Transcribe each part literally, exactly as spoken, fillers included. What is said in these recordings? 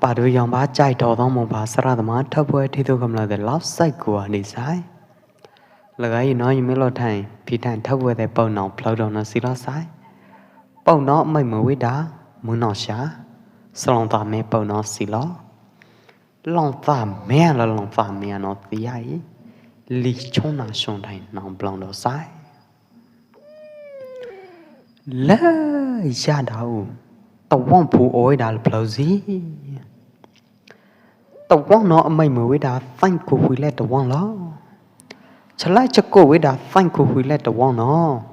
Pah du yong ba chai thao tong mong ba sra tong ma thao pue thi tu kam la de lau sai kua di sai. Lei gai no yong me lo thai, phi thai thao pue de pau nau phleu do no si lo sai. Pau no mai mu wi da, mu no sha. Sa long ta me pau no si lo. Long ta me la long ta me no ti ai. Li chong na shong thai nau blong do sai. Lei ya dau. Tawong phu oi dal phleu zi. Tawong no mai mu wi da thang ku hui le tawong lo. Chalai chako wi da thang ku hui le tawong no.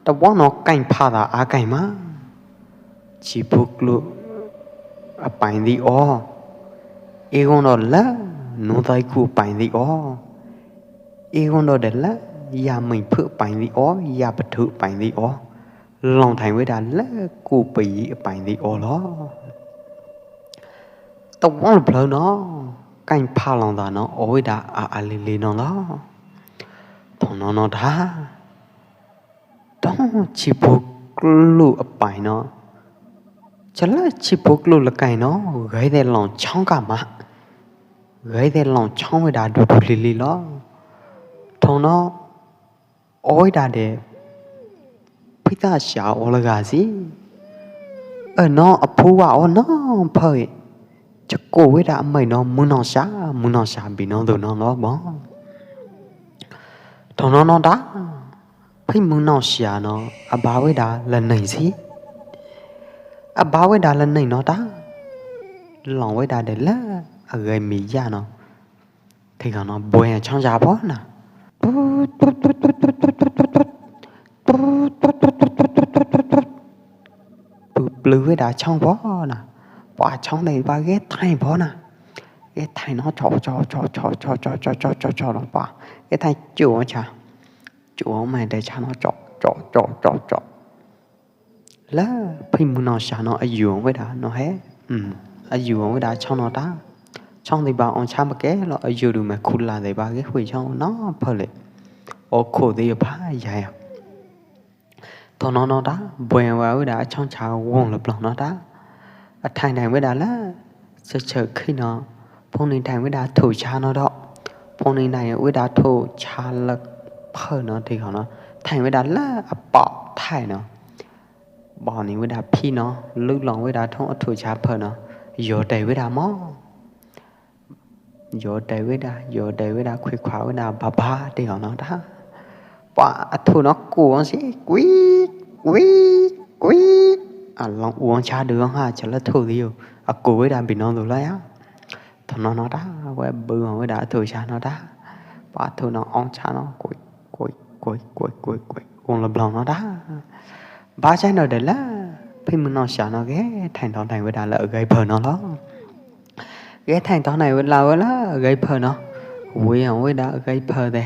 Tawong no kain pha da a kain ma. Chi phu klu a pain di o. I gong do la nu tai ku pain di o. I gong do de la ya ming phu pain di o, ya pa thu pain di o. Long thai wi da la ku pi pain di o lo. Tawong phleu no, kain pha long da no, oi da a a li li no lo. Thong no no da. Thong chi phu klu a pain no. Chalai chi phu klu la kain no, gai de long chong ka ma. Gai de long chong wi da du du li li lo. Thong no, oi da de. Phi ta sha o la ga si. Ơ no a phu wa o no phơi. Chako wi da mai no mu no sha, mu no sha bi no du no lo bo. Thong no no da. Phi mu no sha no a ba wi da la nai si. A ba wi da la nai no da. Long wi da de la a gai mi ya no. Thei kha no bue chong ja pho na. Plu plu wi da chong pho na. Pa chong dei pa ge thai pho na. Ge thai no cho cho cho cho cho cho cho cho cho no pa. Ge thai chu cha. Chu mai dei cha no cho cho cho cho cho. La phi mu no sha no a yu ong wi da no he. A yu ong wi da chong no da. Chong dei ba ong cha ma ke lo a yu du me khu la dei ba ge hui chong no pha le. O khu dei pha ya ya. Thong no no da bue wa wi da chong cha wong la blong no da. A thai thai wi da la. Sa cheu khi no. Phong ni thai wi da thu cha no do. Phong ni nai wi da thu cha la pha no thei kha no. Thai wi da la a pao thai no. Bo ni wi da phi no, luk long wi da thong a thu cha pha no. Yo dei wi da mo. Yo dei wi da, yo dei wi da, khui khua wi da, ba ba, dei ho no da. Pa a thu no ku ong si, kui, kui, kui. A long u ong cha du ong ha, cha la thu di yo. A ku wi da bi no du la ya. Thong no no da, wi bu ong wi da a thu cha no da. Pa a thu no ong cha no, kui. Kuai, kuai, kuai, kuai, kuai. Ong la blong no da. Ba chai no de la. Phi mu no sha no ge thai thong thai wi da la gai pha no lo. Ge thai thong thai wi la wi la gai pha no. Wi ong wi da gai pha de.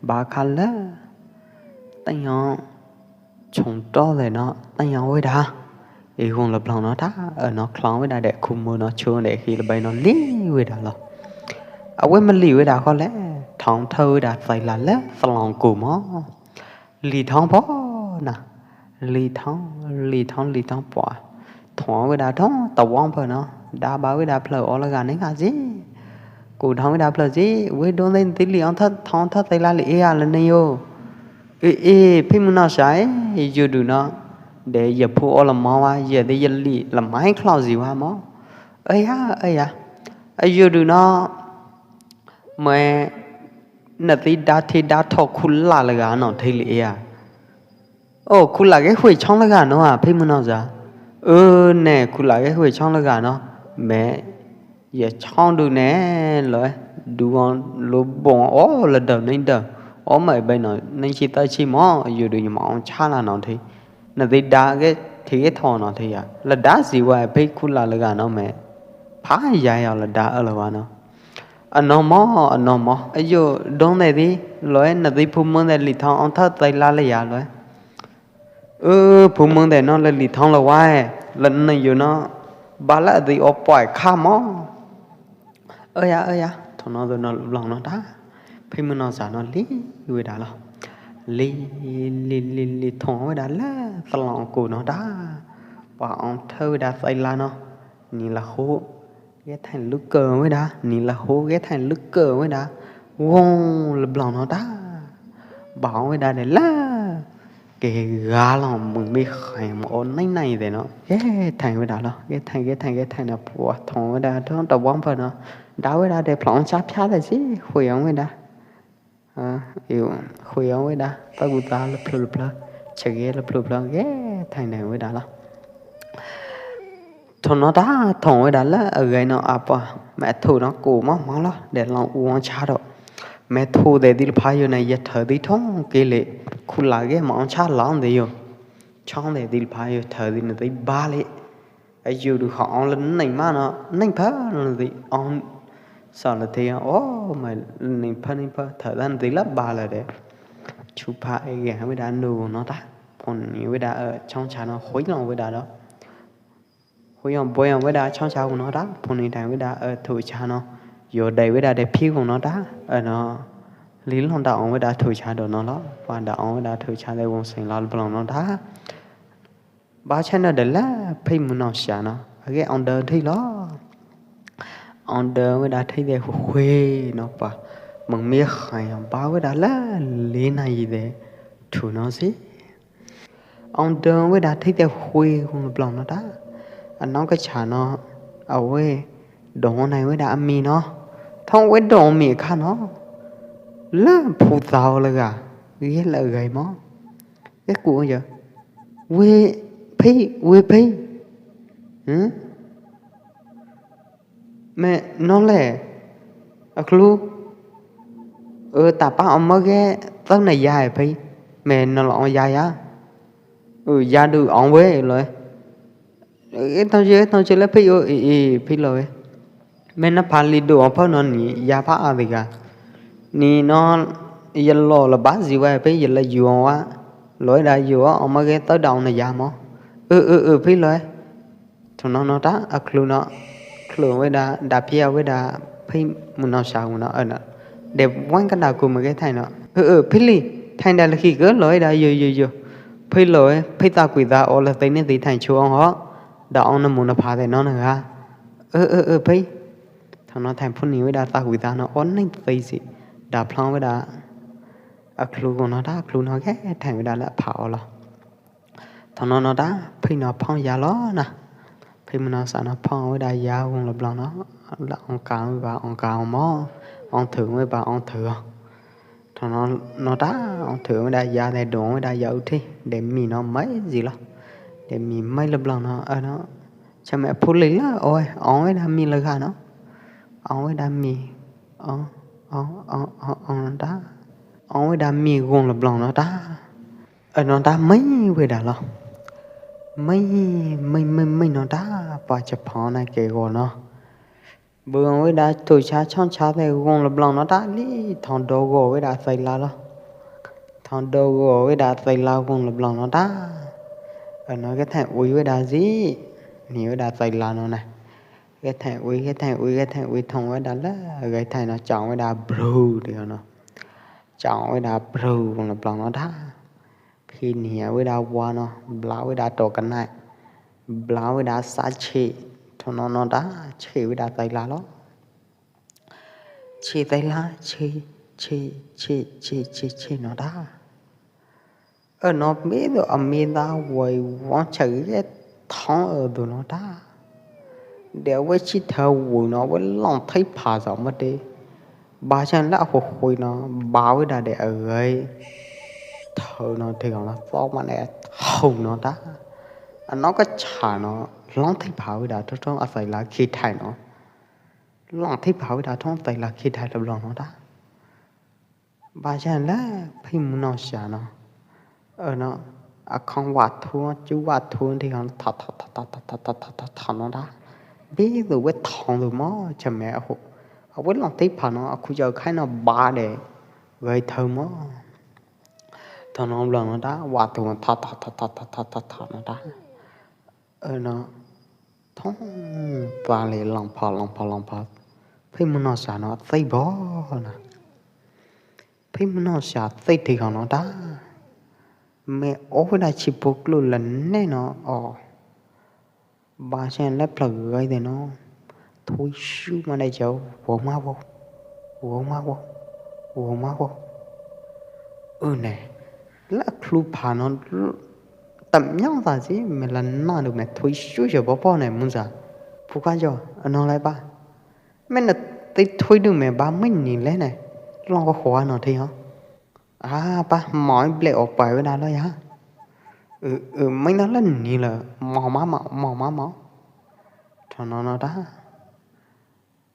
Ba kha la. Tang yong. Chong to de no. Tang yong wi da. I hung lop long no ta, ơ no khlong wei da de khu mu no chu de khi la bai no li wei da lo. A wei ma li wei da kho le, thong thơ wei da tai la le, sa long ku mo. Li thong pho na, li thong, li thong, li thong pho. Thong wei da thong, ta wong pho no, da ba wei da phlơ o la ga ne nga ji. Ku thong wei da phlơ ji, wei don den ti li ong thơ, thong thơ tai la li e a la ne yo. Ê, ê, phi mui no sai, yua du no. De ya phu o la mo wa, ya de ya li, la mai khlong zi wa mo. Ơ ya, ơ ya. A yua du no. Mai, na ti da thi da tho khu la la ga no thi li ya. O, khu la ge hui chong la ga no a, phi mui no za. Ơ, ne, khu la ge hui chong la ga no. Mai, ya chong du ne, loi, du ong, lu bong, o, la dau, nai dau. O, mai bai no, nai chi tai chi mo, yua du nyi ma ong cha la no thi. Na ti da ge, thi ge tho no thi ya. La da zi wa, phi khu la la ga no mai. Pha ya ya la da ơ la wa no. A no mo, a no mo. A yua, don de di, loi, na ti phu mui de li thong ong thơ tai la la ya loi. Ơ, phu mui de no la li thong la wai, la nai yua no, ba la di o poi kha mo. Ơ ya, ơ ya, thong no du no long no ta. Phi mui no za no li, wei da lo. Li, li, li, li, thong wei da la, sa long ku no ta. Pa ong thơ wei da tai la no, ni la khu. Ge thain lub kơ weda, ni la hu ge thain lub kơ weda, wong la blong no ta. Ba weda de la, ke ga long mung mi khai mo o nai nai de no. Ge thain weda lo, ge thain, ge thain, ge thain no pua thong weda, thong ta wang pa no. Da weda de plong cha phia de si, hui yong weda. Hui yong weda, pa gu ta la plu plu, che ge la plu plu, ge thain de weda lo. Thong no ta, thong weda la, a gai no apa, me thu no ku ma ma lo, de long u ong cha do. Me thu de dil pha yo na ya thơ di thong ke le, khu la ge ma ong cha long de yo. Chong de dil pha yo thơ di na di ba le. A yu du ho ong la nai ma no, nai pha no di ong. Sa la te o, ma nai pha, nai pha, thơ dan di la ba la de. Chu pha e ge weda nu no ta. Pon ni weda, ơ, chong cha no, hui long weda do. Hui yong boi yong weda chong cha hu no ta, pon ni dai weda, ơ, thu cha no. Yo dai weda de phi hu no ta, ơ, no. Li long da ong weda thu cha do no lo, pa da ong weda thu cha de wong seng lo blong no ta. Ba cha no de la, phi mu no sha no. A ge ong de thi lo. Ong de weda thi de hui no pa. Mung mi khai ba weda la, li na yi de. Thu no si. Ong dong weda thi te hui gung la blong no ta. A nong ka cha no, a we dong nai weda a mi no. Thong we dong mi kha no. La phu tao la ga. Ye la gai mo. Ye ku ya. We phi, we phi. Hmm? Me no le, a klu, ơ, ta pa ong ma ge, tau na ya e phi, me no lo ong ya ya. Ơ, ya du ong we lo e. Ơ, tau je, tau je le phi, ơ, i, i, phi lo e. Me na pha li du ong pha no ni, ya pha a de ga. Ni no, ya lo la ba zi wa e phi, ya la yu ong wa. Lo e da yu ong ma ge, tau da ong na ya mo. Ơ, ơ, ơ, phi lo e. Thong no no ta, a klu no, klu weda, da pia weda, phi mu no sha hu no, ơ no. De wang ka da ku ma ge thai no. Ơ, ơ, phi li, thai da la khi ke lo e da, yo, yo, yo. Phi lo e, phi ta kui da, o la te ni ti thai chu ong ho. Da ong no mu no pha de no na ga. Ơ, ơ, ơ, phi. Thong no thai phu ni weda ta kui da no, o nai ti si. Da phlong weda, a klu ku no ta, a klu no ke, thai weda la pha o lo. Thong no no ta, phi no phong ya lo na. Phi mu no sa no phong weda ya gung la blong no. La ong ka wei ba ong ka ong mo. Ong thử wei ba ong thử. Thong no no ta, ong thử weda ya de dong weda ya u thi. De mi no mai zi lo. De mi mai la blong no, ơ no. Cha me phu li la, oi, ong weda mi la ga no. Ong weda mi. Ong, ong, ong, ong, ong no ta. Ong weda mi gung la blong no ta. Ơ no ta mai weda lo. Mai, mai, mai, mai no ta, pa cha phong na ke go no. Bu ong weda thu cha chong cha te gung la blong no ta li thong do go weda sai la lo. Thong do go weda sai la gung la blong no ta. Ơ no ke thai ui weda zi. Ni weda sai la no na. Ke thai ui, ke thai ui, ke thai ui thong weda la. Ke thai no chong weda bru de no. Chong weda bru gung la blong no ta. Phi ni a weda wa no, bla weda to ka nai. Bla weda sa che, thong no no ta, che weda tai la lo. Che tai la, che, che, che, che, che, che no ta. Ơ no mi do a mi da wai wang cha ye thong ơ du no ta. Deu wei chi thơ wui no wei long thai pha zong ma de. Ba chang la hu hui no, ba wei da de a gai. Thơ no thei kong la so ma ne thong no ta. A no ka cha no, long thai pha wei da thong thong a sai la khi thai no. Long thai pha wei da thong sai la khi thai la long no ta. Ba chang la phi mu no sha no. Ơ no, a khong wa thu, chu wa thu thei kong tha, tha, tha no ta. Bi du wei thong du mo, cha me a hu. A wei long thai pha no, a khu yau khai no ba de. Gai thơ mo. Thong no blong no ta, wa thu tha, tha, tha no ta. Ơ no, thong pa le long pha, long pha, long pha. Phi mu no sha no, thei bo na. Phi mu no sha thei thei kong no ta. Me o wei da chi pu klu la ne no o. Ba chang la plak gai de no. Thoi su ma nai chao, wau ma wau, wau ma wau, wau ma wau. Ư ne, la khlu pha no, tam nyong ta si, me la na du me thoi su se bo bo ne mun sa. Phu ka jo, ano lai ba. Me na ti thoi du me ba me ni le ne, long ko khua no thi ho. A, pa, mao i ple o pai we na lo ya. Ư, ư, mai na la ni la, mao ma mao, mao ma mao. Tho no no ta.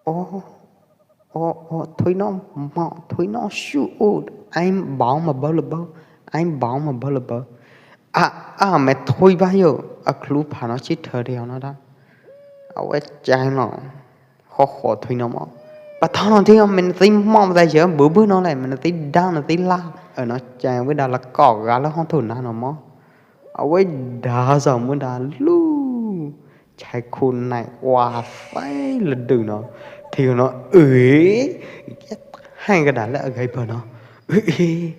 Ô, ô, ô, thoi no, mao, thoi no su ô, ai bao ma bao la bao, ai bao ma bao la bao. A, a, me thoi ba yo, a khlu pha no chi thơ đi no ta. A we chai no. Kho kho thoi no mo. Pa thoi no thoi no, me na ti mom ta yo, bu bu no le, me na ti dang na ti la. Ơ no chai we da la kok ga la hong thoi na no mo. A we da sa mu da lu. Chai khu nai wa sai la du no. Thoi no, ư. Hai ka da la gai pa no. Ư, ư,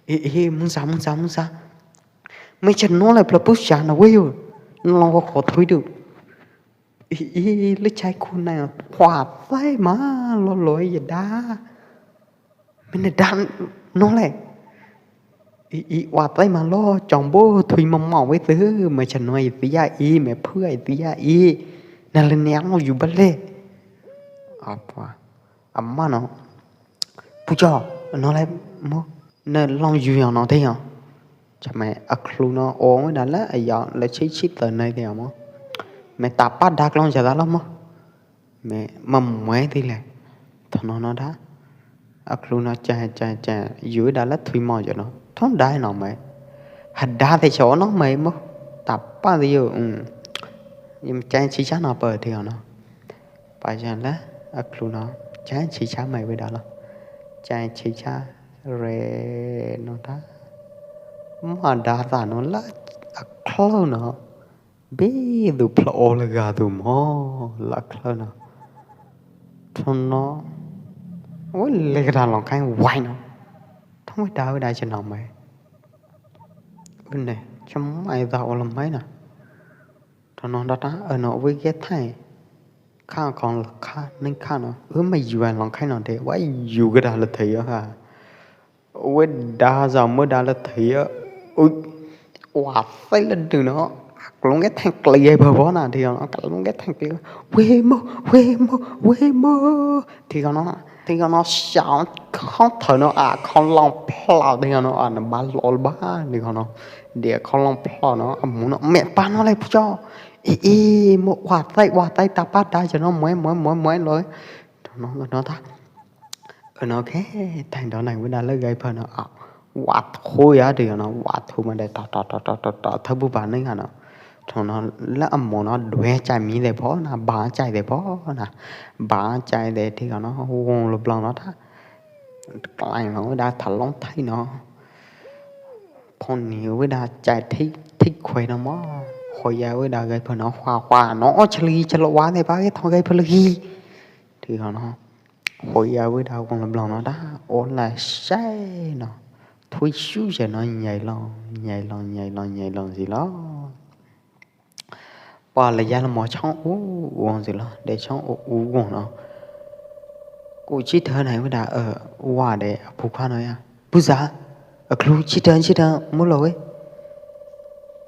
ư, ư, mun sa, mun sa, mun sa. Me chan no le pla pu sa no we yo. No lo kho thoi du. Ih, ih, lưh chai khu nai, ua tai ma lo loi ya da. Mene dan no le. Ih, ih, ua tai ma lo, chong bo, thui ma mau wei tơ, ma chan no ai tia i, me phu ai tia i. Na le ne ang yu ba le. Apa? Ama no. Pu cho, no le mo. Ne long yu yong no te yong. Cha me a khlu no o me da le a yong le chi chi tơ nai te yong mo. Me ta pa dak long cha da lo mo. Me ma mue ti le. Tho no no da. A khlu no cha cha cha yu da le thui mo yo no. Thon da no me. Ha da te cho no me mo. Ta pa ti yo. Yim cha chi cha no pe ti no. Pa chan la, a khlu no, chan chi cha mai wei da lo. Chan chi cha re no da. Ma da ta no la, a khlu no. Be du phlo o la ga du mo, la khlu no. Thon no. Wei le ka da long kai wai no. Thon wei da wei da chan no mai. Ư ne, cham mai da o la mai na. Thon no da ta, ơ no wei ke thai. Kha khong kha, ning kha no. Ư ma yu ai long khai no de, wa yu ka da la thei yo ha. Wei da za mo da la thei yo. Ui, wa sai la du no. Klong ke thang kli ai ba bo na de yo, klong ke thang kli. Wei mo, wei mo, wei mo. Thì kong no, thì kong no sao không thở no à, không lòng phlo thì kong no à, nó ba lol ba thì kong no. Để không lòng phlo no, à, mu no, mẹ pa no lai pu cho. Ê, ê, mo wa tai, wa tai ta pa da cho nó muối, muối, muối, muối loi. Nó, nó ta. Ơ, nó khe, thành đó này mới đã lơ gai pa no à. Wa thui á, thì kong no, wa thui ma de to, to, to, to, to, to, thơ bu ba ning à no. Thon no la amo no due chai mi de pho na, ba chai de pho na. Ba chai de thì kong no wong lo blong no ta. Klain no da tha long thai no. Phong ni wei da chai thik thik khuai no mo. Khuai ya wei da gai pa no hua hua no, o chali chalo wa de ba ke thong gai pa lagi. Thì kong no. Khuai ya wei da wong lo blong no da. O la sai no. Thui su sai no nhảy lòng, nhảy lòng, nhảy lòng, nhảy lòng gì lo. Pa la ya la mo chong u wong zi lo, de chong u u wong no. Ku chi thơ nai wei da, ơ, wa de a phu kha no ya. Pu za, a khlu chi thơ, chi thơ, mu lo wei.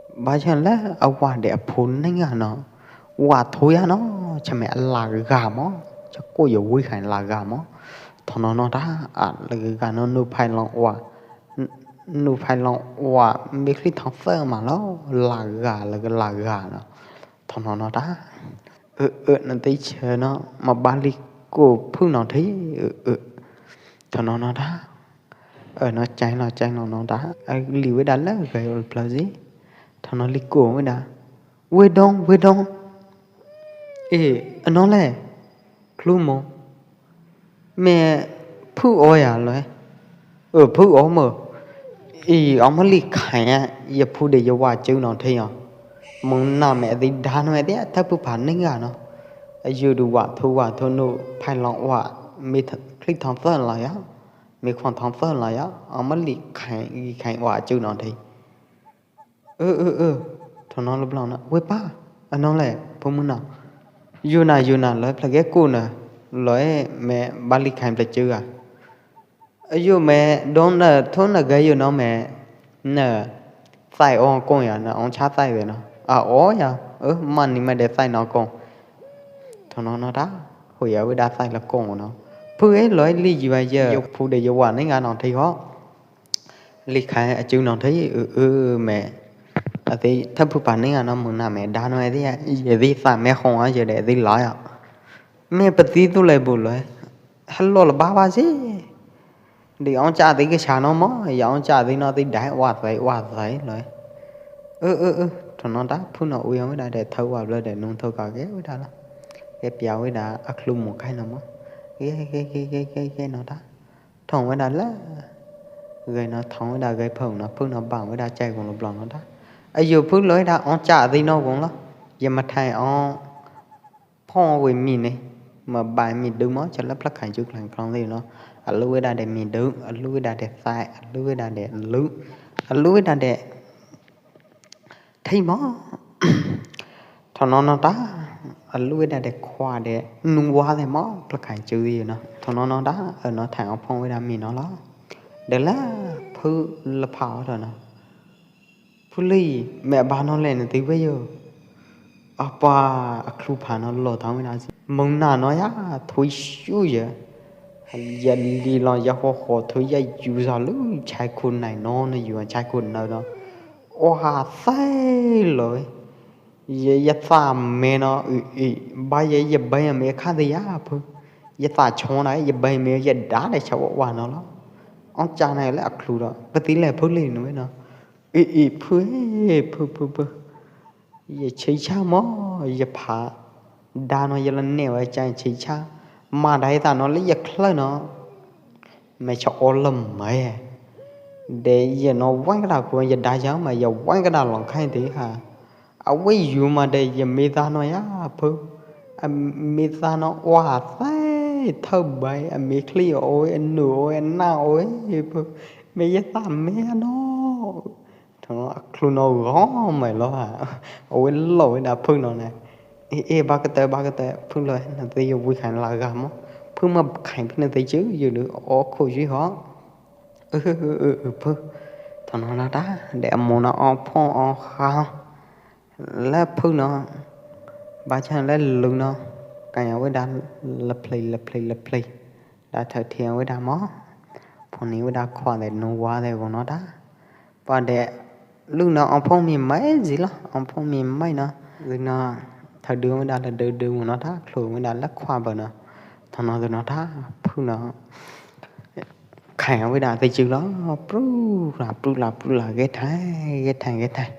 Ba chan la, a wa de a phu ning a no. Wa thui a no, cha me a la ga mo. Cha ko yo wei khai la ga mo. Thon no no da, a la ga no nu phai long wa. N-, nu phai long wa, mi khli thong thơ ma lo, la ga, la ga, la ga no. Thon no no da. Ơ, ơ, na te che no, ma ba li ko phu no the, ơ, ơ. Thon no no da. Ơ, no chai lo, chai lo no da. Ơ, li wei da la ga yo pla zi. Thon no li ko wei da. Wei dong, wei dong. Ê, a no le, khlu mo. Me phu o ya lo. Ơ, phu o mo. Ê, ong ma li khai a, ya phu de ya wa cheu no the yo. Mong na me di da no me de, ta phu pa ning a no. A yu du wa thu, wa thu nu, phai long wa, mi th-, khli thong thơ lo ya. Mi khon thong thơ lo ya. Ong ma li khai, khai wa cheu no the. Ơ, ơ, ơ. Thon no lo blong no. Wei pa. A no le. Phu mu no. Yuna, yuna, loi phlak ge ku na, loi me bali khain phlak chư a. Ayu me don na thon na ge yu no me na sai o kong ya na ong cha sai de no. A o ya, ơ, man ni me de sai no kong. Thon no no da, hu ya we da sai la kong no. Phu e loi li yu a ye, yu phu de yu wa ni nga no thei ho. Li khai a chư no thei, ơ, ơ, me. A ti thap phu pa ni nga no mung na me da no e ti ya, ye ti sa me khong a ye de ti la ya. Me pa ti tu le bu loi. Hello la ba ba si. Di ong cha ti ke cha no mo, ya ong cha ti no ti dai wa sai, wa sai loi. Ơ, ơ, ơ, thon no da, phu no u ya we da de thau wa ble de nung thau ka ge we da la. Ge pia we da a khlu mu khai no mo. Ge, ge, ge, ge, ge, ge no da. Thong we da la. Ge no thong we da ge phung no, phu no bang we da chai gong lo blong no da. A yu phu loi da ong cha ti no gong lo. Ye ma thai ong phong we mi ne, ma bai mi đu mo, cha lap lak khai chư klang klang le no. A lu we da de mi đu, a lu we da de sai, a lu we da de lu, a lu we da de thei mo. Thon no no da, a lu we da de khua de nung wa de mo, lak khai chư le no. Thon no no da, ơ no thai ong phong we da mi no lo. De la phu la pha thon no. Phu li, me ba no le na ti we yo. Apa a khlu pha no lo thang we na si. Mung na no ya, thui shu ya. Ya li lo ya ho ho thui ya yu za lu chai khu nai no no yu chai khu no no. O ha sai lo. Ya ya sa me no, i, i, ba ya ya ba ya me kha de ya phu. Ya sa chon na ya ba me ya da de cha wa wa no lo. Ong cha nai le a khlu lo. Ba ti le phu li no we no. Ê, ê, phu, ê, phu, phu, phu. Ye chei cha mo, ye pha. Da no ye la ne wa cha chei cha. Ma dai ta no le ye khlai no. Me cha o lom mai. De ye no wang da ku ye da ja ma ye wang da long khai de ha. A wei yu ma de ye me da no ya phu. A me da no wa sai thau bai, a me khli o, a nu o, a na o, phu. Me ye ta me no. Thon no a khlu no gom mai lo ha. Ơ we lo we da phu no ne. Ê, ê, ba ka te, ba ka te, phu lo, na te yo wi khan la ga mo. Phu ma khan phi na te chư, yo du o kho ji ho. Ư, ư, ư, ư, ư, phu. Thon no na da, de a mo na o pho o kha. La phu no. Ba cha la lu no. Ka ya we da la plei, la plei, la plei. Da thau thiang we da mo. Phu ni we da khua de nu wa de wo no da. Pa de lu no ong phong mi mai ji lo, ong phong mi mai no. Lu no thau du we da la du du no da, khlu we da la khua ba no. Thon no du no da, phu no. Khai we da te chư lo, pru la, pru la, pru la, ge thai, ge thai, ge thai.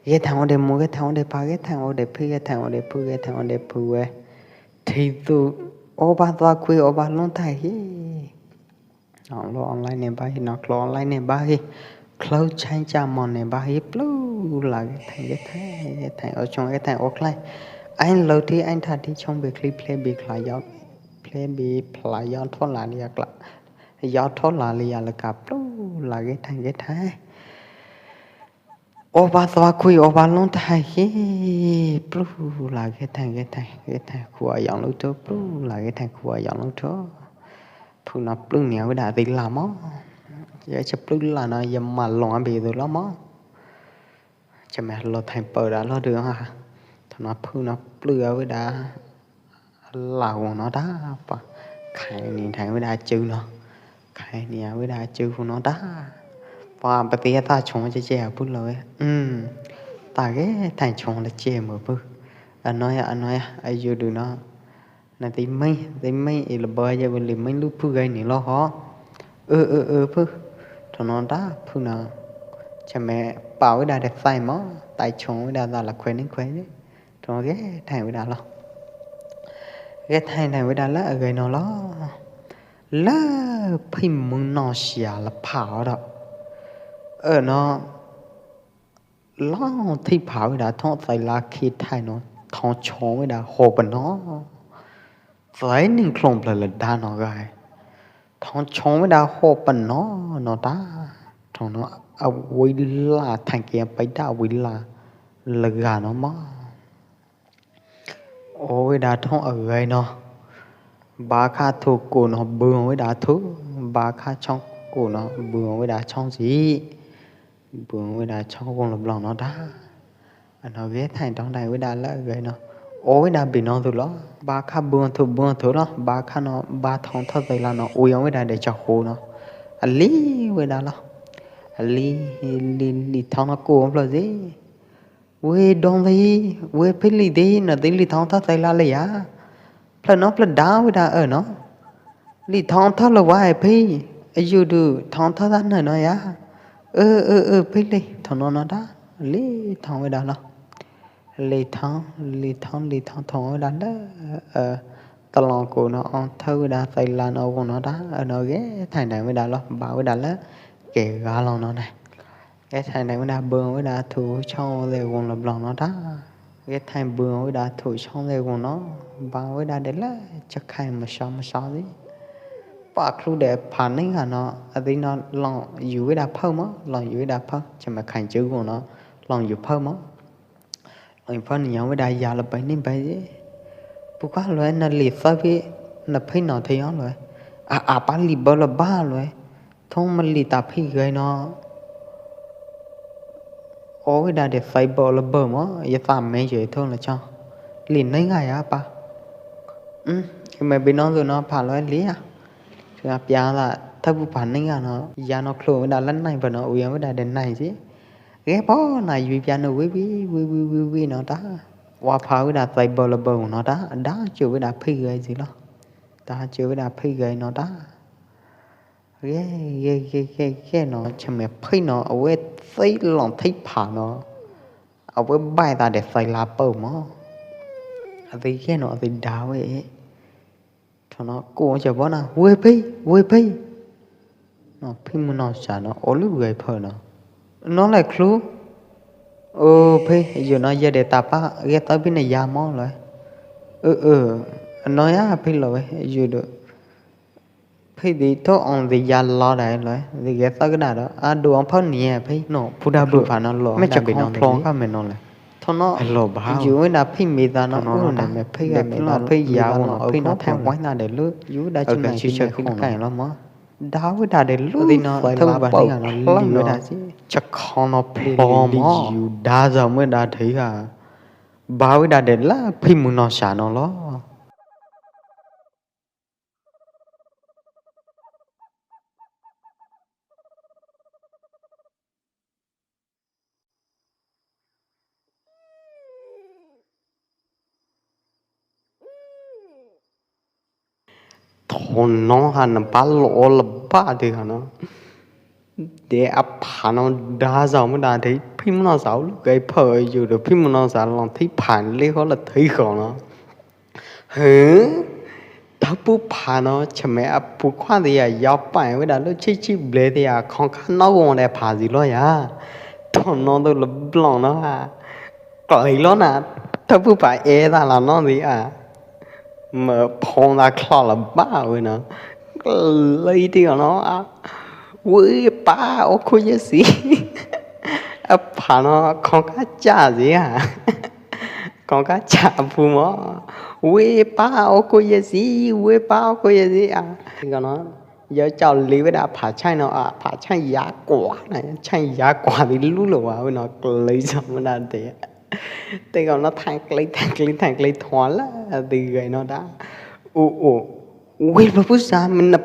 Ge thai o de mu, ge thai o de pa, ge thai o de phu, ge thai o de phu, ge thai o de phu we. Thei tu, o ba tua khui, o ba long thai hi. Nong lo online ne ba hi, nong lo online ne ba hi. Khlau chai cha mon ne ba hi, plu la ge thai, ge thai, ge thai, o chong ge thai, o khlai. Anh lâu thi, anh tha thi, chong be khli, ple be khla yo, ple be phla yo, tho la li ya kla. Yo tho la li ya la ka, plu la ge thai, ge thai. O ba tua khui, o ba long thai hi, plu la ge thai, ge thai, ge thai, khua yong lu tho, plu la ge thai, khua yong lu tho. Phu no plu nia we da ti la mo. Ya cha plu la no, ya ma long a be du lo mo. Cha me lo thai pau da lo du ha. Thon no phu no plu a we da. Lau no da pa. Khai ni thai we da chư no. Khai ni a we da chư no da. Pa pa ti ta chong che che a phu lo we. Ừm. Ta ge thai chong la che mo phu. A no ya, a no ya, a yu du no. Na ti mai, ti mai i la ba ya we li mai lu phu gai ni lo ho. Ư, ư, ư, phu. Thon no da, phu no. Cha me pa we da de sai mo. Tai chong we da da la khue ni khue ni. Thon no ge thai we da lo. Ge thai thai we da la a gai no lo. La phi mung no sia la pha o do. Ơ no. Lo thi pha we da thon sai la khi thai no. Thon chong we da ho pa no. Sai ning khlong pla la da no gai. Thon chong we da ho pa no no da. Thon no a we la thang kia pai da we la. La ga no mo. O weda thong a gai no. Ba kha thu ku no bưng weda thu. Ba kha chong ku no bưng weda chong si. Bưng weda chong wong lom lom no da. Ano gai thai dong dai weda la gai no. O weda bi no thu lo. Ba kha bưng thu bưng thu lo. Ba kha no ba thong thơ tây la no. Ui yong weda de chok khu no. A li weda lo. A li, li, li thong no ku lo si. Ue dong dei, ue phei li dei, na dei li thong thơ tây la le ya. Phlơ no phlơ da weda ơ no. Li thong thơ lo wa e phei. A yu du thong thơ da na no ya. Ơ, ơ, ơ, phei li thong no no da. Li thong weda lo. Li thong, li thong, li thong thong weda lo. Ơ, tơ long ku no ong thơ weda tây la no wong no da. Ơ no gai thai dai weda lo, ba weda lo. Ke ga long no nai. Gai thai dai weda bưng weda thu chong de wong lom lom no da. Gai thai bưng weda thu chong de wong no. Ba weda de la chok khai ma so ma so si. Pa klu de pha ning ha no. A di no long yu weda phơ mo. Long yu weda phơ. Chok ma khai chư wong no. Long yu phơ mo. Long yu phơ ni yong weda ya la pai ning pai si. Pu ka lo na li phơ pi. Na phei no thei yong lo. A, a pa li bơ la ba lo. Thong ma li ta phei gai no. O weda de phai bơ la bơ mo, ya ta me je thong la chong. Li nai ga ya pa. Hm, me bi no du no pha lo li ya. Sa pia la thơ bu pha nai ga no. Ya no klo weda la nai bơ no, u ya weda de nai si. Gai po na yu pia no wi wi, wi wi wi wi no ta. Wa pha weda phai bơ la bơ no ta. Da chu weda phei gai si lo. Da chu weda phei gai no ta. Gai, gai, gai, gai, gai no, chame phei no, a wei thei long thei pha no. A wei bai ta de thei la pau mo. A thei gai no, a thei da wei. Thong no, ko cha bo na, wei phei, wei phei. No, phei mu no sa no, o lu gai phei no. No lai klu. O phei, yu no ya de ta pa, gai ta bi na ya mo lai. Ơ, ơ, no ya phei lo wei, yu du. Phei di tho ong di ya lo dai lo, di ge tho ke da do. A du ong phau ni a phei. No, pu da bu pha no lo. Me cha khong phlong ka me no le. Tho no. Lo ba. Yu me da phei me da no. Tho no na me phei ga me da phei ya wo no phei no thang wai na de lu. Yu da chu na chi cha khong kai lo mo. Da we da de lu. Di no tho ba ni no li we da si. Cha khong no phlong mo. Yu da za me da thei ga. Ba we da de la phei mu no sa no lo. Thon no ha na pa lo la ba de ha no. De a pha no da zau ma da de phim no zau lu gai phơ yu de phim no zau long thi phan le ho la thi kho no. Hứ, thơ pu pha no, chame a pu khoa di a yau pai we da lu chi chi ble di a khong kha no wong de pha di lo ya. Thon no du la blong no a. Klei lo na, thơ pu pha e da la no di a. Mơ phong da klo la ba we no. Klei di no a. Ui pa o khu ye si. A pha no khong kha cha di a. Khong kha cha pu mo. Ui pa o khu ye si, ui pa o khu ye si a. Di no. Yau chau li we da pha chai no a, pha chai ya kwa na, chai ya kwa di lu lo wa we no klei zong na de. Te ko no thang klei, thang klei, thang klei thua la di gai no da. U, u. Ui pa pu sa me na.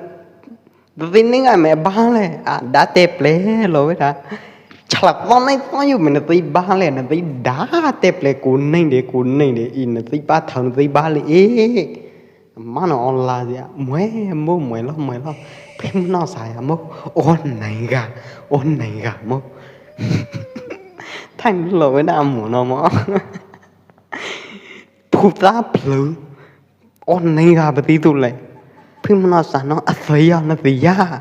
Di ni ngai me ba le, a da te ple lo we da. Chalak lo nai to yu me na di ba le, na di da te ple ku neng de, ku neng de, i na di ba thau na di ba le e. Ma no on la ya, mue mo, mue lo, mue lo. Phim no sa ya mo, on nai ga, on nai ga mo. Thang lo we da mo no mo. Phu ta phlư. On nai ga ba ti tu le. Phim no sa no, a thei ya, na thei ya.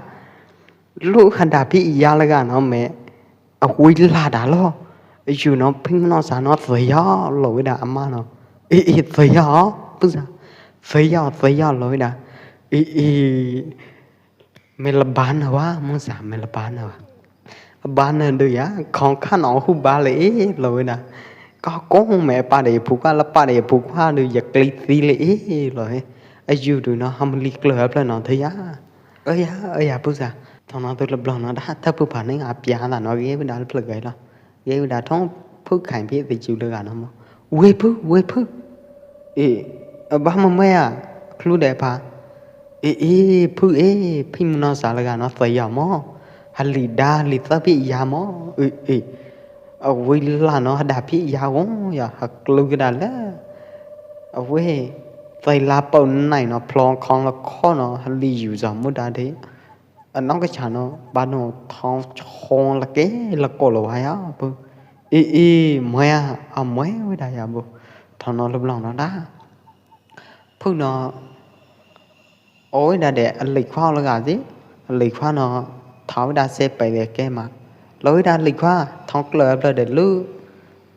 Lu khan da phi ya la ga no me. A hui la da lo. Yu no phim no sa no thei ya lo we da a ma no. I, i, thei ya, pu sa. Thei ya, thei ya lo we da. I, i, me la ba na wa, mo sa me la ba na wa. Ba na du ya, khong kha no hu ba le e lo we da. Ko kong me pa de phu kwa la pa de phu kwa de ya kli ti le e lo e. A yu du no ham li kloi a plei no thoi ya. Ơ ya, ơ ya phu sa. Thong no tu la blong no da tha phu pa ne a pia da no ge da plei gai lo. Ge da thong phu khai phi ti chu le ga no mo. We phu, we phu. E, ba ma me a, klu de pa. E, e, phu e, phi mu no sa le ga no thoi ya mo. Ha li da, li thoi phi ya mo. E, e. A wei la no ha da phi ya wong ya ha klu ki da le. A wei, thoi la pau nai no phlong khong la kho no ha li yu za mu da de. A nong ka cha no ba no thong chong la ke la ko lo wa ya bu. E, e, mwe a, a mwe wei da ya bu. Thong no la blong no da. Phu no Oi da de a lei khua la ga ji. A lei khua no thau da se pai de ke ma. Loi da lei khua thong kloi a plei de lu.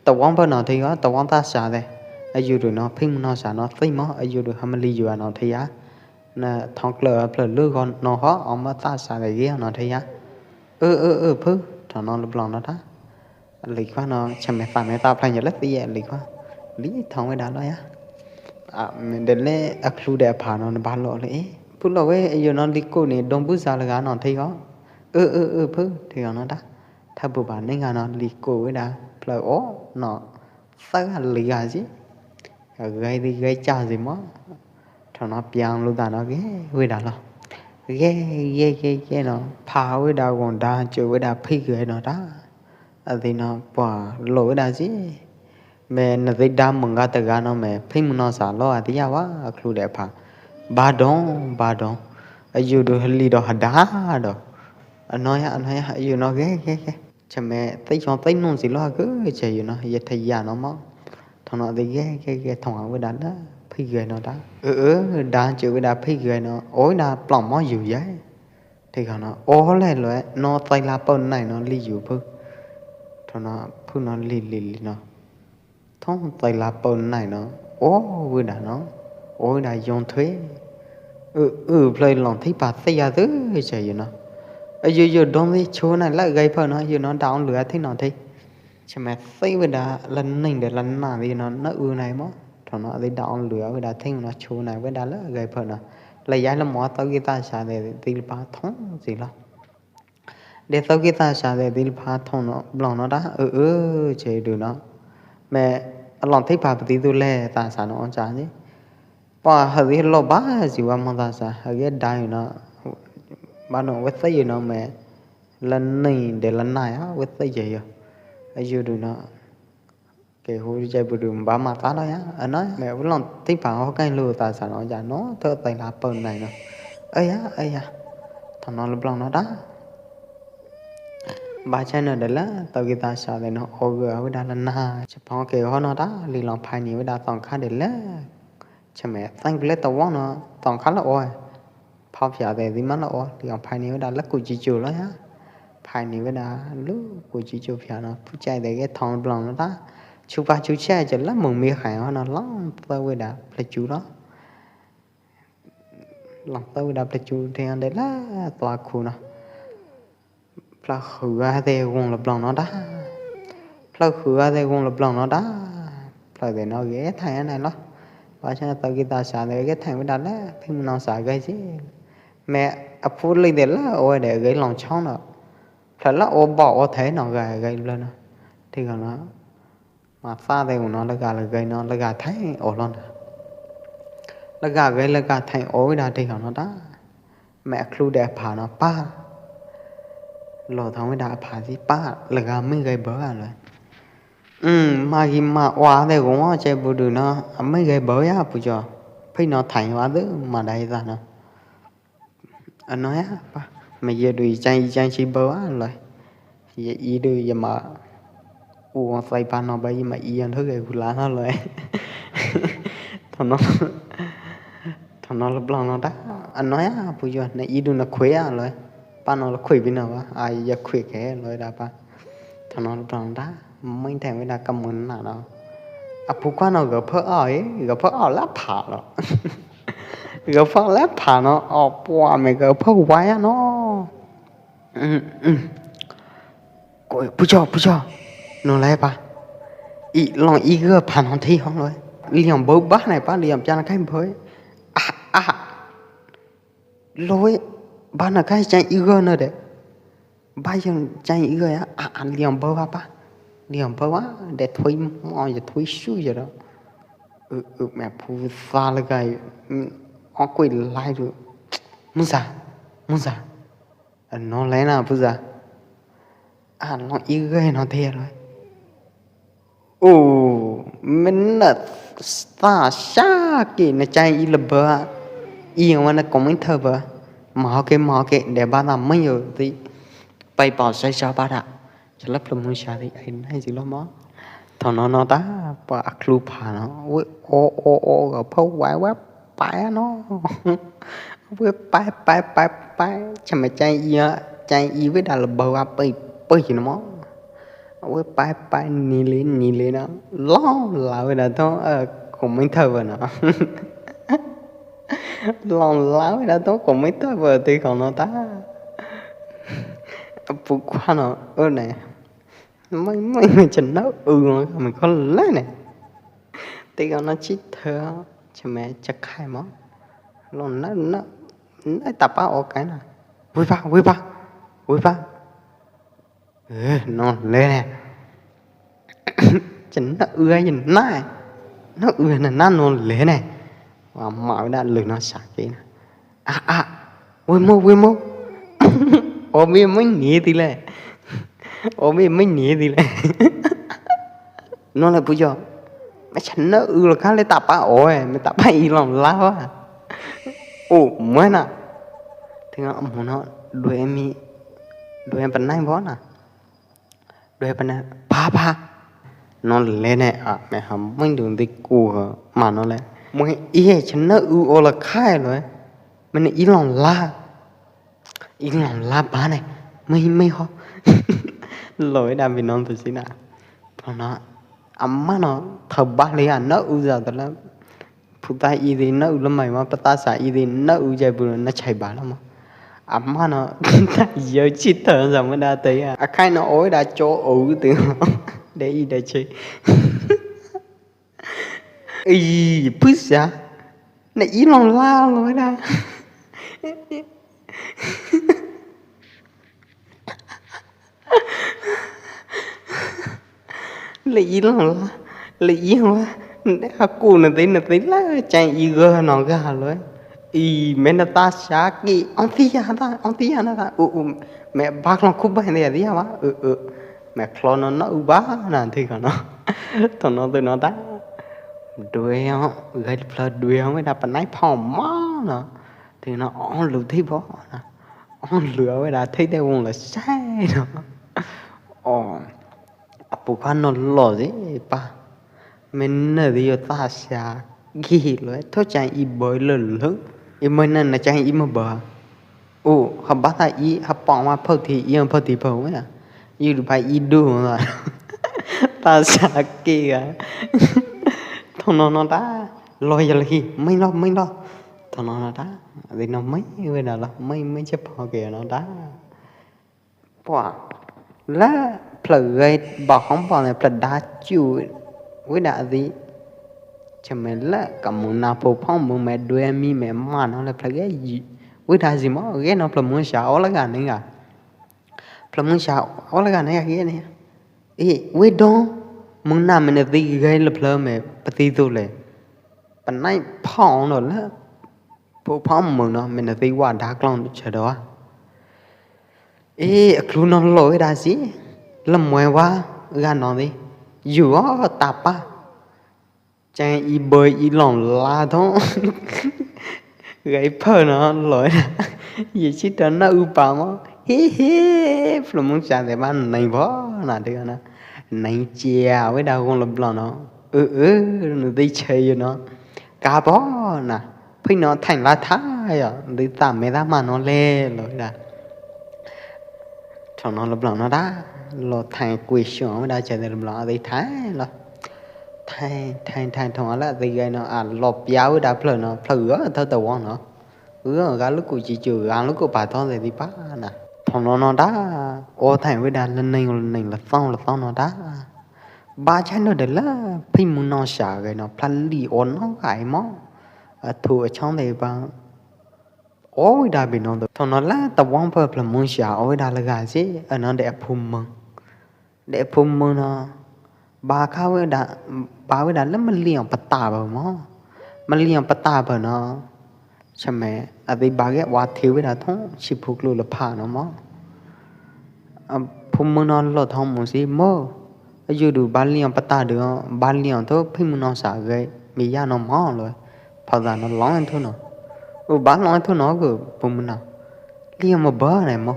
Ta wang pa no thoi ya, ta wang ta sa de. A yu du no phim no sa no thoi mo, a yu du ham li yu a no thoi ya. Na thong kloi a plei lu gon no ho, om ma ta sa de ye no thoi ya. Ơ, ơ, ơ, phu, thong no la blong no da. Lei khua no, cha me ta me ta plei ya la ti ya lei khua. Li thong wei da lo ya. A, me de le a klu de a pha no ba lo le. Phu lo wei, yu no li ko ni dong bu sa la ga no thoi ho. Ơ, ơ, ơ, phu, thoi ho no da. Tha bu ba ne ga no li ko wei da. Plei o, no. Sa ga li ga ji. Ka gai di gai cha ji mo. Thong no piang lu da no ge, wei da lo. Ge, ge, ge, ge no. Pha wei da gon da, chu wei da phi gai no da. A di no pua lo wei da ji. Me na di da mung ga ta ga no me phim no sa lo a di ya wa a klu de pha. Ba dong, ba dong. A yu du ha li do ha da do. A no ya, a no ya, a yu no ge, ge, ge. Cha me tai chong tai nung si lo ha ge, cha yu no, ye thoi ya no mo. Thong no di ge, ge, ge, thong a wei da la, phi gai no da. Ơ, ơ, da chu wei da phi gai no, oi da plong mo yu ya. Thoi ho no, o le lo, no thoi la pau nai no li yu phu. Thong no, phu no li, li, li no. Thong thoi la pau nai no, o wei da no, o wei da yong thoi. Ơ, ơ, plei long thoi pa thoi ya tu, cha yu no. A yu, yu dong di chu nai la gai pha no, yu no da ong lu a thoi no thoi. Cha me thoi wei da la ning de la na di no, na u nai mo. Thong no di da ong lu a wei da thoi no chu nai wei da la gai pha no. La ya la mo tau ki ta sa de di pa thong si lo. De tau ki ta sa de di pha thong no, blong no da, ơ, ơ, che du no. Me, a long thoi pa ti tu le ta sa no cha ni. Pa ha di lo ba ji wa mo ta sa, ha ge da yu no. Ba no wei thoi yu no me. La ni de la na ya, wei thoi ye yo. A yu du no. Ke hu jai bu du ba ma ta lo ya, a no, me u long thoi pa ho kai lu ta sa no ya no, thoi thoi la pau nai no. Ơ ya, ơ ya. Thong no la blong no da. Ba chai no de la, tau ki ta sa de no, o ge a wei da la na. Cha phong ke ho no da, li long phai ni wei da thong kha de la. Cha me thang le ta wang no, thong kha la o. Pha phia de di ma la o, li long phai ni wei da la ku ji chu lo ya. Phai ni wei da lu ku ji chu phia no, phu chai de ge thong blong no da. Chu pa chu chai cha la mung mi khai ho no long ta wei da pla chu lo. Long ta wei da pla chu de an de la tua khu no. Pla khua de gon la blong no da. Pla khua de gon la blong no da. Pla de no ge thai nai lo. Ba cha tau ki ta sa de ge thai wei da la, phim no sa ge ji. Me a phu li de la, o de ge long chong no. Pla la o ba o thai no ge ge lo no. Thoi ho no. Ma sa de u no la ga la gai no la ga thai o lo na. La ga gai la ga thai o wei da thoi ho no da. Me a klu de a pha no pa. Lo thong wei da a pha ji pa la ga mi gai ba a lo. Hm, ma gi ma wa de gon che bu du no, a mi gai ba ya pu jo. Phim no thai wa de ma dai da no. A no ya pa, me ye du i chang i chang chi ba wa lo. Ye i du ye ma u ong sai pa no ba ye ma i yang thoi ke hu la no lo. Thong no, thong no la blong no da. A no ya pu yo na i du na khui ya lo. Pa no la khui bi no ba. A ya khui ke lo da pa. Thong no la blong da. Mai thai wei da ka mun na no. A pu kwa no ga pha a e, ga pha a la pha lo. Ga pha la pha no, o pua me ga pha wa ya no. Hm, hm. Ko, pu cho, pu cho. No lai pa. Ih, long i gơ pha no thi hong loi. Liang bơ ba nai pa, liang pian kai bơ. Ah, ah. Loi, ba na kai chang i gơ na de. Ba yang chang i gơ ya, ah, ah, liang bơ ba pa. Liang bơ ba, de thui mo, ya thui su ya đó. Ơ, ơ, mẹ phu sa le kai. Ơ, kui lai lu. Mu sa, mu sa. Ơ, no le na phu sa. Ah, long i gơ no thi loi. Ù, mến nợ xa xa kì nè chai i lơ bơ. I yang wa nè comment thơ bơ. Mà ho kê, mà ho kê, để ba ta mới yo tí. Pai pao sai sa ba da. Sa lăp lơ mui sa tí, ai nai zi lo mo. Thò no no ta, pa a klu pha no. Ui, o, o, o, gă phâu wai wap. Pai no. Wei pai, pai, pai, pai. Chama chai i, chai i wei da lơ bơ wa pai, pai no mo. Wei pai, pai, ni le, ni le no. Long la wei da to, ơ, comment thơ bơ no. Long la wei da to, comment thơ bơ tí khong no ta. Pu khua no, ơ nè. Mai, mai, mai, chân nó ư, mai khó lẽ nè. Tí khong no chít thơ, chama chak khai mo. Long na, na, na, ta pa o kai na. Wei pa, wei pa, wei pa. Ơ, no le nè. Chân nó ư ai chân na. Nó ư na, na no le nè. Wa ma wei da lơ no sa kê na. À, à, wei mo, wei mo. Ôm i mới nhí tí lệ. Ôm i mới nhí tí lệ. Nó lơ pu yo. Mẹ chân nó ư lơ khá lê ta pa ôi, mẹ ta pa i lòng la wa. Ồ, mới nè. Thì nó ôm nó đuổi em mi. Đuổi em bật nai bó nè. Đuôi pa na, pa, pa. Nó le nè, à, mẹ hâm mui đu đi cu hơ, mà nó le. Mui i he chân nó ư ô la khai loi. Mẹ nè i lòng la. I lòng la pa nè. Mui, mui ho. Loi đam vì nó tu si na. Pro nó. Ama nó, thơ ba le à, nó ư giờ tơ lơ. Phu ta i di nau lơ mai ma, phu ta sa i di nau jai bu na chai ba lơ ma. Ama no, ta yo chi thơ sa ma da te ya. A khai no oi da cho o tu. De i da che. I, phu sa. Na i long la lo da. Lei i long la, lei i wa, nde ha ku na te na te la, chang i gơ no gơ loi. I me na ta sa ki, ong ti ya ta, ong ti ya na ta, u, u, me bak long khu ba ne ya wa, u, u, me klo no no u ba na ti ka no. To no te no ta. Due o, gai pla due o, me da pa nai pha ma na. Ti no ong lu ti bo na. Ong lu a we da thei te wong la sai no. O, a pu kha no lo de pa. Me ne di yo ta sia gi lo, tho chang i boi lo lo. I me ne na chang i ma ba. O, ha ba ta i, ha pa ma phau thi, i phau thi phau ya. I du ba i du la. Ta sia ki ga. Tho no no ta. Lo ya la hi, mai lo, mai lo. Tho no no ta. Di no mai, we da lo, mai, mai che pho ke no ta. Pua. La, phlak gai ba hong pa ne phlak da chu. We da di. Che me la, ka mu na pho phong mu me due mi me ma no la phlak gai yi. We da di mo, gai no phlak mu sha o la ga ne ga. Phlak mu sha o la ga ne ga gai ne. E, we dong. Mu na me ne di gai la phlak me pa ti tu le. Pa nai phong no la. Phu phong mưng no, me na ti wa da klong cha do. E, a klu no lo da si. Lam mue wa, ga no di. Yu o ta pa. Chang i boi i long la tho. Gai pho no lo da. Ye chi ta na u pa mo. He he. Phlak mung cha de ba nai bo na de na. Nai chia we da gong lo blo no. Ơ, ơ, no di che yu no. Ka bo na, phi no thain la tha ya, di ta me da ma no le lo da. Thong no lo blang no da, lo thain kui shuang da che de lo blang di thain lo. Thain, thain, thain thong la di gai no a lo pia u da phlak no, phlak ơ thau ta wang no. Ơ ga lu ku chi chu, ga lu ku pa thong de di pa na. Thong no no da, o thain u da le neng le neng le thong le thong no da. Ba chai no de la, phi mung no sa ge no, pla li o no gai mo. A thu a chong de ba. O wi da bi no do. Thong no la, ta wang pa pla mung sa, o wi da la ga si, a no de a phu mung. De phu mung no. Ba ka wi da, ba wi da la ma li ong pa ta ba mo. Ma li ong pa ta ba no. Chame, a di ba ge wa thi wi da thong, si phu klu la pha no mo. A phu mung no lo thong mung si mo. A yu du ba li ong pa ta du, ba li ong thu phi mung no sa ge, mi ya no mo lo. Pha da no long thu no. U ba long thu no gu phu mung no. Li ong mo ba ne mo.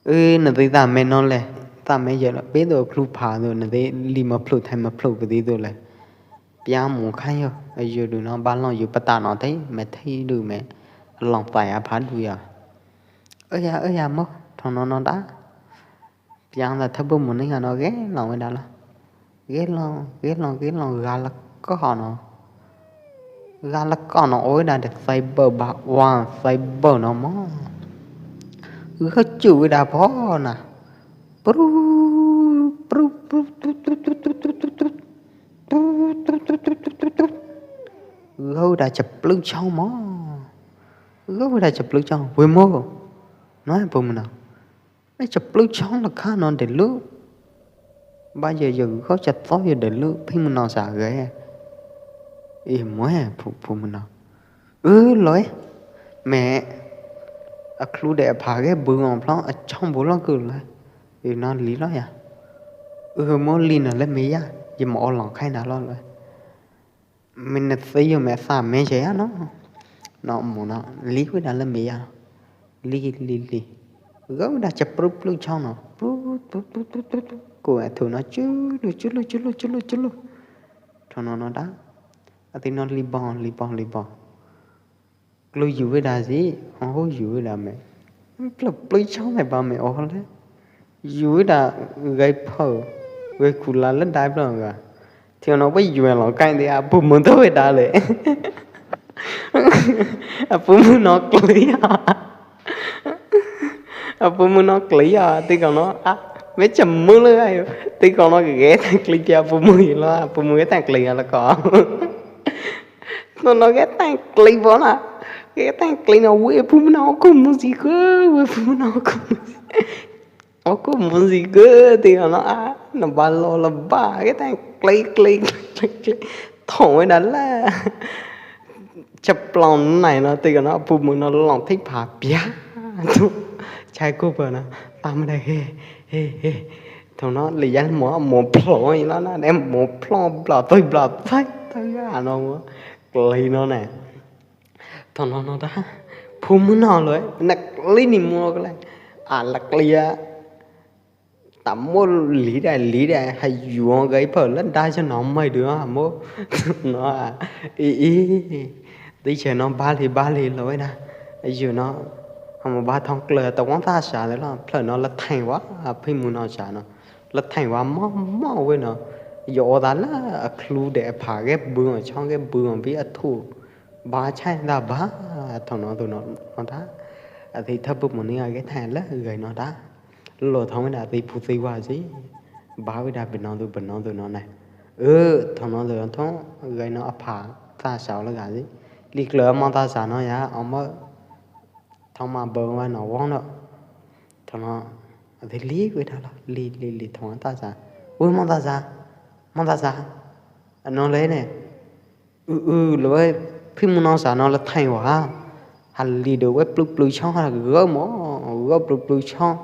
Ư, na di ta me no le. Ta me ye lo, pe do klu pha do, na di li ma plu, thai ma plu, ka di do le. Pia mung khai yo, a yu du no, ba long yu pa ta no thai, me thai du me. Long tai a pha du ya. Ơ ya, ơ ya mo, thong no no da. Pia da thap bu mung ni ha no ge long wi da lo. Ge long, ge long, ge long, ga la ko no. Ga la ko no, oi da de sai bơ ba, wa sai bơ no mo. Ga chu wi da pho na. Pru, pru, pru, tu, tu, tu. Gau da chaplu chong mo. Gau da chaplu chong. Wi mo. No, phu mung no. Ai chaplu chong la kha no de lu. Ba ye ye gau cha to ye de lu. Phi mung no sa ge. I mo e phu, phu mung no. Ư loi. Me. A klu de a pha ge bu ong phlong a chong bu lo ku loi. Ư no li lo ya. Ư mo li no le me ya. Ye mo o long khai na lo loi. Min na si yo me sa me che ya no. No mo no. Li wi da le me ya. Li, li, li. Gau da cha pru plu chong no. Pru, pru, pru, pru, pru, pru. Ku a thu no chu lu, chu lu, chu lu, chu lu, chu lu. Thong no no da. A ti no li bong, li bong, li bong. Klu yu wi da si, ong hu yu wi da me. Plu plu chong me ba me o le. Yu wi da gai pho, gai ku la le dai plo ga. Thio no wi yu lo kai de a phu mung to wi da le. A phu mung no kli ya. A phu mung no kli ya, ti ko no. A, me cha mu le ayo. Ti ko no ge ta kli ya phu mung lo, a phu mung ge ta kli ya la ko. No no ge tang kli bo na. Ge tang kli no we phu mung no ko mung si ko, we phu mung no ko mung si. O ko mung si ko, ti no a, no ba lo la ba, ge tang kli, kli, kli, kli. Thong we da la. Chap long nai no, ti no phu mung no long thik pha pia. Tu, chai ko pa na, tam da he, he, he. Thong no li yan mo, mo phlong i la na, ne mo phlong bla toi, bla toi, toi ya no mo. Kli no ne. Thong no no da. Phu mung no loi. Na kli ni mo kli. A la kli ya. Ta mo li da, li da. Ha yu ong gai pho la da cha no mai du ha mo. No a. I, i. Ti che no ba li, ba li loi na. Yu no. Ha mo ba thong kli ta wang ta sa de lo. Phloi no la thai wa. A phi mung no sa no. La thai wa mo, mo we no. Yo o da la a klu de a pha ge bu, a chong ge bu, a bi a thu. Ba chai da ba, thong no tu no, no da. A ti thap bu mo ni a ge thai la, gai no da. Lo thong we da ti phu ti wa si. Ba we da bi no tu, bi no tu no nai. Ơ, thong no tu no thong, gai no a pha, ta sao la ga si. Li klo mo ta sa no ya, o mo. Thong ma bơ wa no wong no. Thong no, a ti li we da lo, li, li, li thong ta sa. Ui, mo ta sa, mo ta sa. A no le ne. Ư, ư, lo we, phi mung no sa no la thai wa. Ha li do we plu plu chong ha gơ mo, gơ plu plu chong.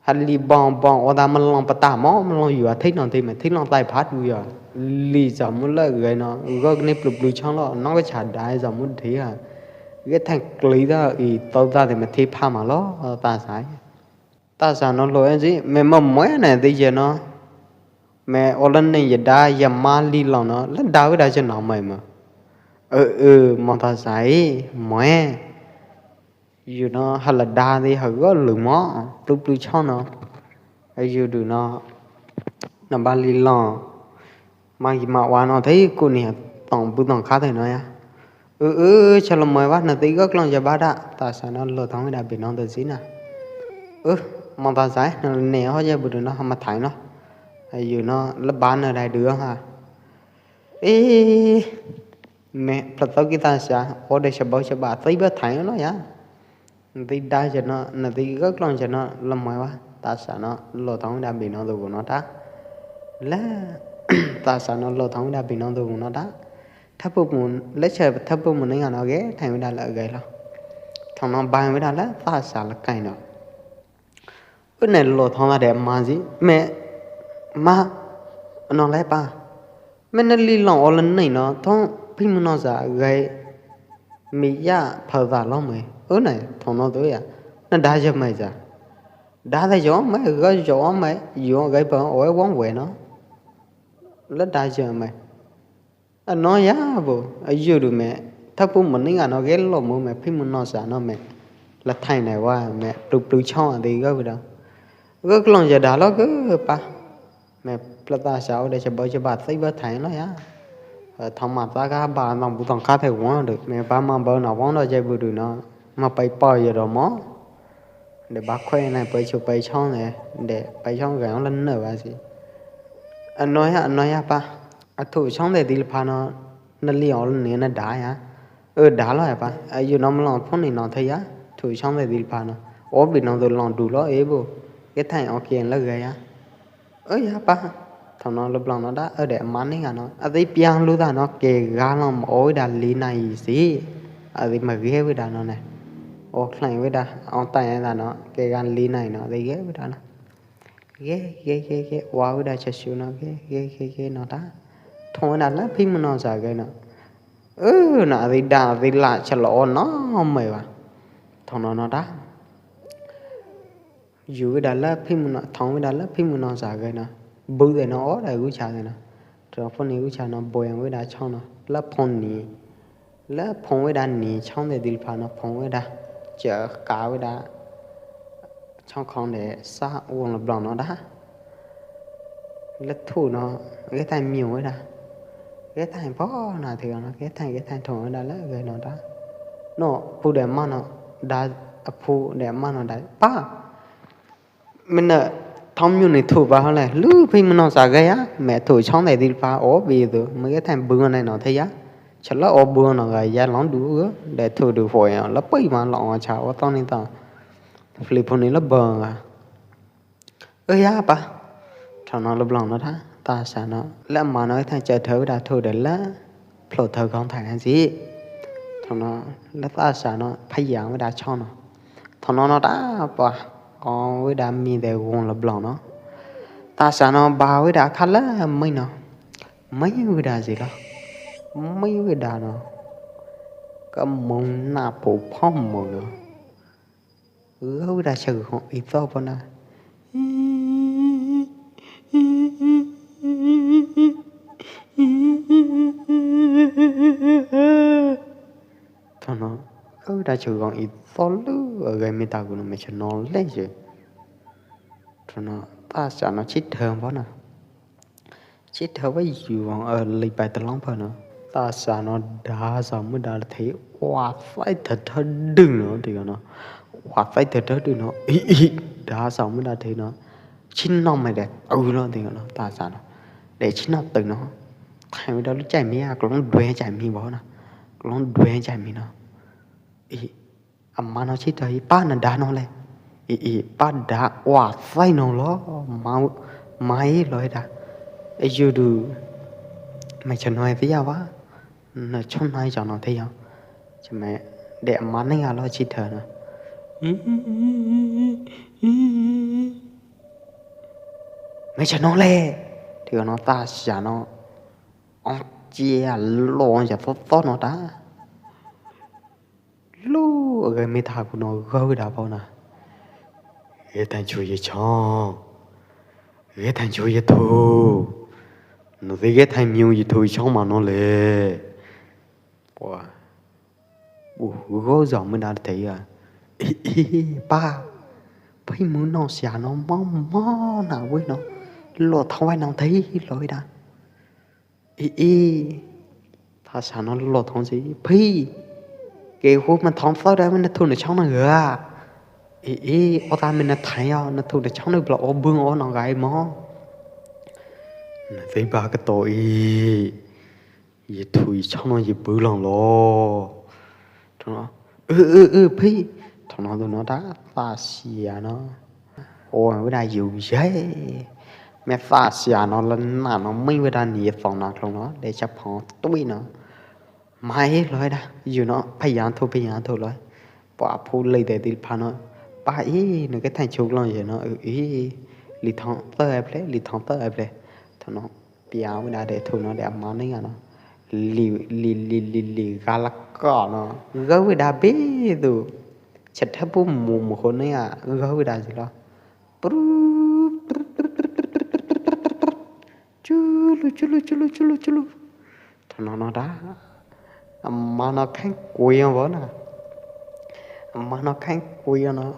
Ha li bong bong, o da ma long pa ta mo, ma long yu a thik no thik ma thik long tai phat yu ya. Li sa mu la gơ no, gơ ne plu plu chong lo, no ka cha dai sa mu thik ha. Ge thang kli da, i tau da de ma thik pha ma lo, ta sa. Ta sa no lo en si, me ma mo ne ti je no. Me o la ne ye da, ya ma li long no, la da we da je no mai ma. Ơ, ơ, mo ta sa i, mo e. Yu no ha la da di ha gơ lu mo, plu plu chong no. Yu du no, na ba li long. Ma ki ma wa no thei ku ni tong bu tong kha thei no ya. Ư, ư, cha lo mai wa na ti gơ klong ja ba da. Ta sa no lo thong da bi no ta si na. Ư, mo ta sa, na ne ho ja bu du no ha ma thai no. Yu no lep ba na dai du ha. Ê, mẹ, plak tau ki ta sa, ôh, đe sa bau sa ba, tui ba thai no ya. Tui đa sa no, na tui gak long sa no, lep mai wa, ta sa no, lo thong đa bi no du no ta. La, ta sa no, lo thong đa bi no du no ta. Thap pu mun, lep sa thap pu mun ni nga no ge, thai wi đa la ge lo. Thong no ba wi đa la, ta sa la kai no. Ơ nai lo thong la de ma ji, mẹ, ma, no lai pa. Mẹ na li long o la nai no, thong phi mu no sa gai, mi ya phao da lo mẹ. Ơ nai, thong no tu ya, na da ja mai sa. Da da jo mai, ga jo mai, yo gai pa o wang we no. La da ja mai. A no ya bo, a yu du mẹ, thap pu mun ni nga no ge lo mu mẹ, phi mu no sa no mẹ. La thai nai wa mẹ, plu plu chong a di ga wi đa. Ga klong ja da lo ga pa. Mẹ plak ta sa o đe sa bau sa ba, tui ba thai lo ya. Ơ, thong ma ta ga ba no bu thong ka thai wang du, mẹ ba ma bau no wang do ja bu du no. Ma pai pa ya do mo. Đe ba khoi nai pai chu pai chong ne, đe pai chong ga ong la na ba si. A no ya, a no ya pa. A thu chong de di la pha no, na li o la ni na da ya. Ơ, da lo ya pa. A yu no ma long phone ni no thai ya. Thu chong de di la pha no. O bi no du long du lo e bo. Ke thai o kien la ga ya. Ơ ya pa. Thong no lep long no đa, ơ đe ma ni nga no. A di piang lu ta no, ke ga long o wi đa li nai si. A di ma ge wi đa no ne. O khlai wi đa, o tai ta no, ke ga li nai no, di ge wi đa no. Ge, ge, ge, ge, wa wi đa cha su no, ge, ge, ge, ge no ta. Thong wi đa la phi mu no sa ge no. Ơ, na a di đa, a di la cha lo o no, mai wa. Thong no no ta. Yu wi đa la phi mu no, thong wi đa la phi mu no sa ge no. Bu de no o đa gu cha de no. Thong phone ni gu cha no, bo yang wi đa chong no. La phone ni. La phone wi đa ni chong de di la pha no, phone wi đa. Cha ka wi đa. Chong khong de sa wang lep long no đa. La thu no, ge thai miu wi đa. Ge thai bo na thi no, ge thai, ge thai thong wi đa la ge no đa. No, phu de ma no, đa, a phu de ma no đa. Pa. Mẹ na thong miu ni thu ba ho le, lu phi mu no sa ge ya, mẹ thu chong de di la pha o bi du, mẹ ge thai bu nai no thai ya. Cha la o bu no ga ya long du ge, đe thu du phoi ya, la pai ma long cha o tong ni tong. Philip phone ni la ba ga. Ơ ya pa. Thong no lep long no ta, ta sa no. La ma no thai cha thơ wi đa thu de la. Phlok thơ khong thai na si. Thong no, la ta sa no, phai yang wi đa chong no. Thong no no ta pa. O wi đa mi de wang lep long no. Ta sa no ba wi đa kha la mai no. Mai wi đa si lo. Mai wi đa no. Ka mong na po phong mong no. Gau da chau hong i to pona. Thon no, gau da chau hong i to lu, a gai mi ta gu no me cha no le je. Thon no, ta sa no chit thơm pona. Chit thơ wai yu wang, ơ, li pai ta long pha no. Ta sa no da sa mui da thei wa sai thơ thơ đưng no, ti no. Wa sai thơ thơ đưng no. I, i, da sa mui da thei no. Chit no mai de, ơ, no, ti no, ta sa no. De chit no tu no. Thai mi da lu chai mi a, klong due chai mi bo no. Klong due chai mi no. I, Ama no chit thơ i pa na da no le. I, i, pa da wa sai no lo. Ma, mai lo da. E yu du. Mai cha no e pia wa. Na chon nai cha no te yo. Cha mai de ama ne ya lo chit thơ no. Mai cha no le. Ti no ta sa no. Ong chia lo ya to to no ta. Lu, gai mi tha ku no gau da pau na. Gai than chu ye chong. Gai than chu ye thu. No te gai than miu ye thu chong ma no le. Pua. U, gau zong mi da te ya. I, i, pa. Pai mu no sia no mo mo na wei no. Lo thong wai no te lo da. I, i. Tha sa no lo thong si. Phi. Ke hu ma thong thau da mi na thu na chong na ga. I, i. O ta mi na thai yo, na thu na chong na bla o bung o no gai mo. Nơ tei ba kơ to i, ye thu i chong no ye bơ long lo. Thoi no, ơ, ơ, ơ, phi. Thoi no tu no ta, ta sia no. Ơ, wei da yu ye. Me ta sia no lơ na no, mi wei da ni ye thong na klong no, de cha phong tui no. Mai loi da, yu no, pha yang thu, pha yang thu loi. Pua phu lei de dil pha no. Pa i, no ke thang chuk long ye no, ơ, i. Li thong tơ ai ple, li thong tơ ai ple. Thoi no, pia wei da de thu no de ma ni a no. Li, li, li, li, li, ga la ko no. Gơ wei da be du. Chet tha pu mu mu ho ni a, gơ wei da ji lo. Pru, pru, pru. Chulu, chulu, chulu, chulu, chulu. Thoi no no da. Ama no khang kui yo bo na. Ama no khang kui yo no.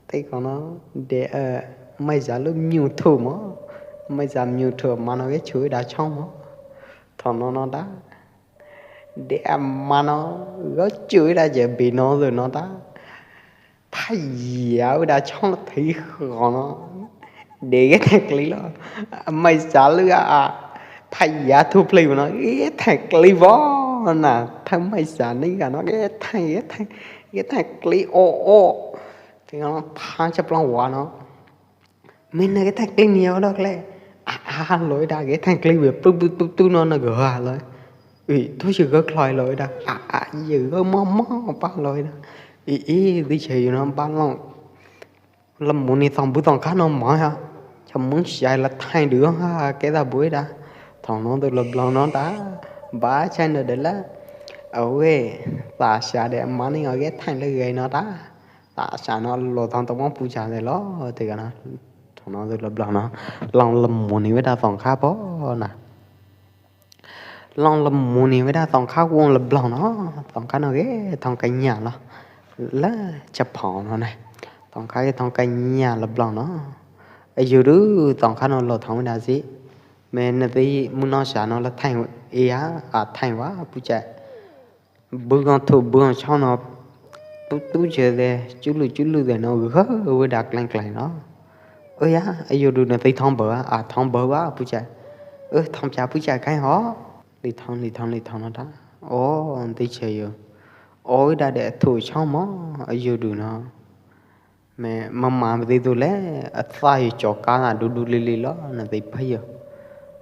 Tei ko no de, ơ, mai za lu myu thu mo. Mai za myu thu ama no ke chu da chong mo. Thoi no no da. De ama no, gơ chu da je bi no lu no da. Pha ya wei da chong thei kho no. De ke thang kli lo. Mai sa lu a, a. Pha ya thu plei no. Ke thang kli bo na. Thang mai sa ni ka no. Ke thang, ke thang, ke thang kli o, o. Te no pha cha plong wa no. Min na ke thang kli ni yo dok le. A, a, loi da ke thang kli wei pru, pru, pru, pru no na gơ ha loi. Ui, thu si gơ khloi loi da. A, a, ye gơ mo, mo, pa loi da. I, i, di che yu no ba long. Lơ mu ni thong bu thong kha no mo ha. Cha mung si ai la thang du ha, ke da bu da. Thoi no tu lơ blong no da. Ba chai no de la. Ơ wei, ta sia de ma ni o ke thang le gai no da. Ta sia no lo thong to mo pu cha de lo, te ka no. Thoi no tu lơ blong no. Long lơ mu ni wei da thong kha po na. Long lơ mu ni wei da thong kha wong lơ blong no. Thong kha no ke thong ka nya lo. Lơ cha phong no ne. Thong kha ke thong ka nya lơ blong no. A yu du thong kha no lo thong wei da si. Me na ti mu no sia no lơ thang i a, a thang wa pu cha. Bơ gong thu bơ gong chong no, tu, tu che de, chu lu, chu lu de no, gơ wei da kleng kleng no. Ơ ya, a yu du na ti thong bơ a, a thong bơ wa pu cha. Ơ, thong cha pu cha kai ho. Li thong, li thong, li thong no da. Ơ, ti che yu. Ơ, wei da de thu chong mo, a yu du no. Me, ma ma ti tu le, a tha yu cho ka na du du li li lo, na ti pha yu.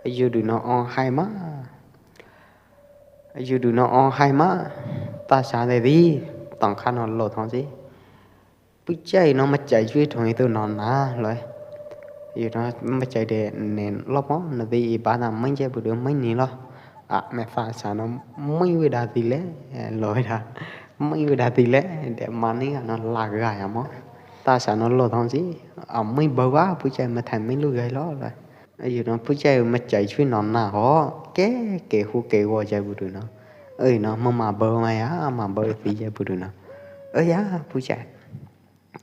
A yu du no ong hai ma. A yu du no ong hai ma. Ta sa de di, thong kha no lo thong si. Pu chai no ma chai chui thong i tu no na loi. Yu no ma chai de nen lo mo, na ti i ba na mai che bu du mai ni lo. A, me fa sa no mai wei da ti le, loi da. Mai wei da ti le, de ma ni no la ga ya mo. Ta sa no lo thong si, a, mai bơ wa, pu chai ma thang mai lu gai lo loi. A yu no pu chai ma chai chui no na ho, ke, ke hu ke wo chai bu du no. Ơi no, ma ma bơ ma ya, ma bơ ti chai bu du no. Ơi ya, pu chai.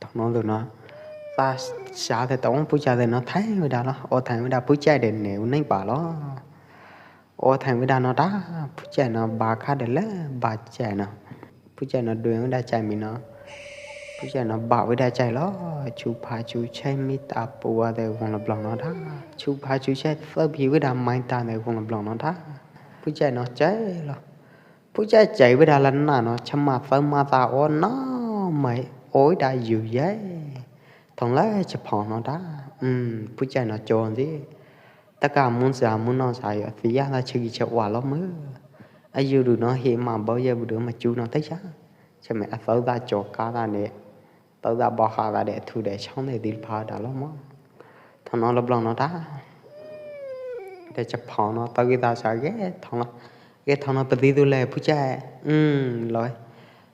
Thoi no tu no. Ta sa de tong pu chai de no thang wei da lo. Ơ thang wei da pu chai de ne u neng pa lo. Ơ thang wei da no da, pu chai no ba kha de le, ba chai no. Pu chai no du wei da chai mi no. Pu chai no ba wei da chai lo, chu pha chu chai mi ta pu wa de wong lơ blong no da. Chu pha chu chai thơ bi wei da mai ta de wong lơ blong no da. Pu chai no chai lo. Pu chai chai wei da lơ na no, cha ma thơ ma ta ơ no mai, ơ wei da yu ye. Thong lơ cha phong no da. Pu chai no cho di. Ta ka mun sa mun no sa yo, ti ya la chi ki cha wa lo mu. A yu du no hi ma bơ ya bu du ma chu no ta cha. Cha me a thơ da cho ka da ne. Thơ da bo ha da de thu de chong de dil pha da lo mo. Thoi no lơ blong no da. De cha phong no thơ ki da sa ke thong lo. Ke thong no pa ti tu le pu chai. Loi.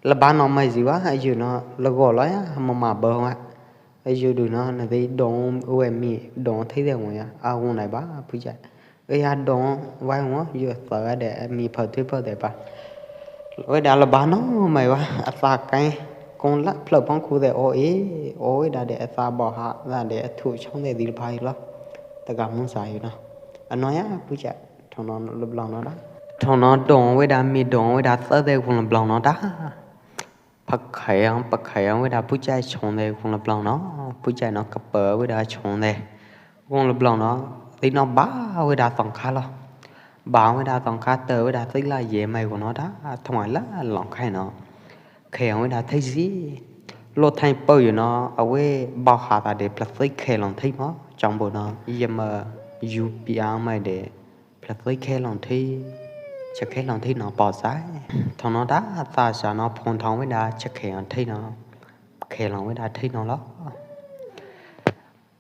Lơ ba no mai ji wa, a yu no lơ go lo ya, ma ma bơ wa. A yu du no, na ti dong, ue mi, dong thei de mo ya, a wong nai ba, pu chai. Ơ ya dong, wai mo, yu thơ de, mi phơ thui phơ de ba. Wei da lơ ba no mai wa, a ta kai, kong la, phlơ pong khu de o e, o wei da de, a ta bo ha, da de, a thu chong de dil phai lo. Ta ka mun sa yu no. A no ya, pu chai, thong no lơ blong no da. Thong no dong wei da, mi dong wei da, thơ de wong lơ blong no da. Pha khai ang, pha khai ang wei da pu chai chong de wong lơ blong no. Pu chai no ka pơ wei da chong de. Wong lơ blong no. Tib no ba wai da tong khab los, ba wai da tong khab tơ wai da tib la ye mai gu no da, thoi la lon khai no, khe wai da thib si. Lok thaij pau yom no, a wai bao ha ta de pla tib khe lon thib mo, chong bu no, ye ma yu pi a mai de pla tib khe lon thib, cha khe lon thib no pau sai. Thoi no da, ta sa no phong thong wai da cha khe lon thib no, khe lon wai da thib no los.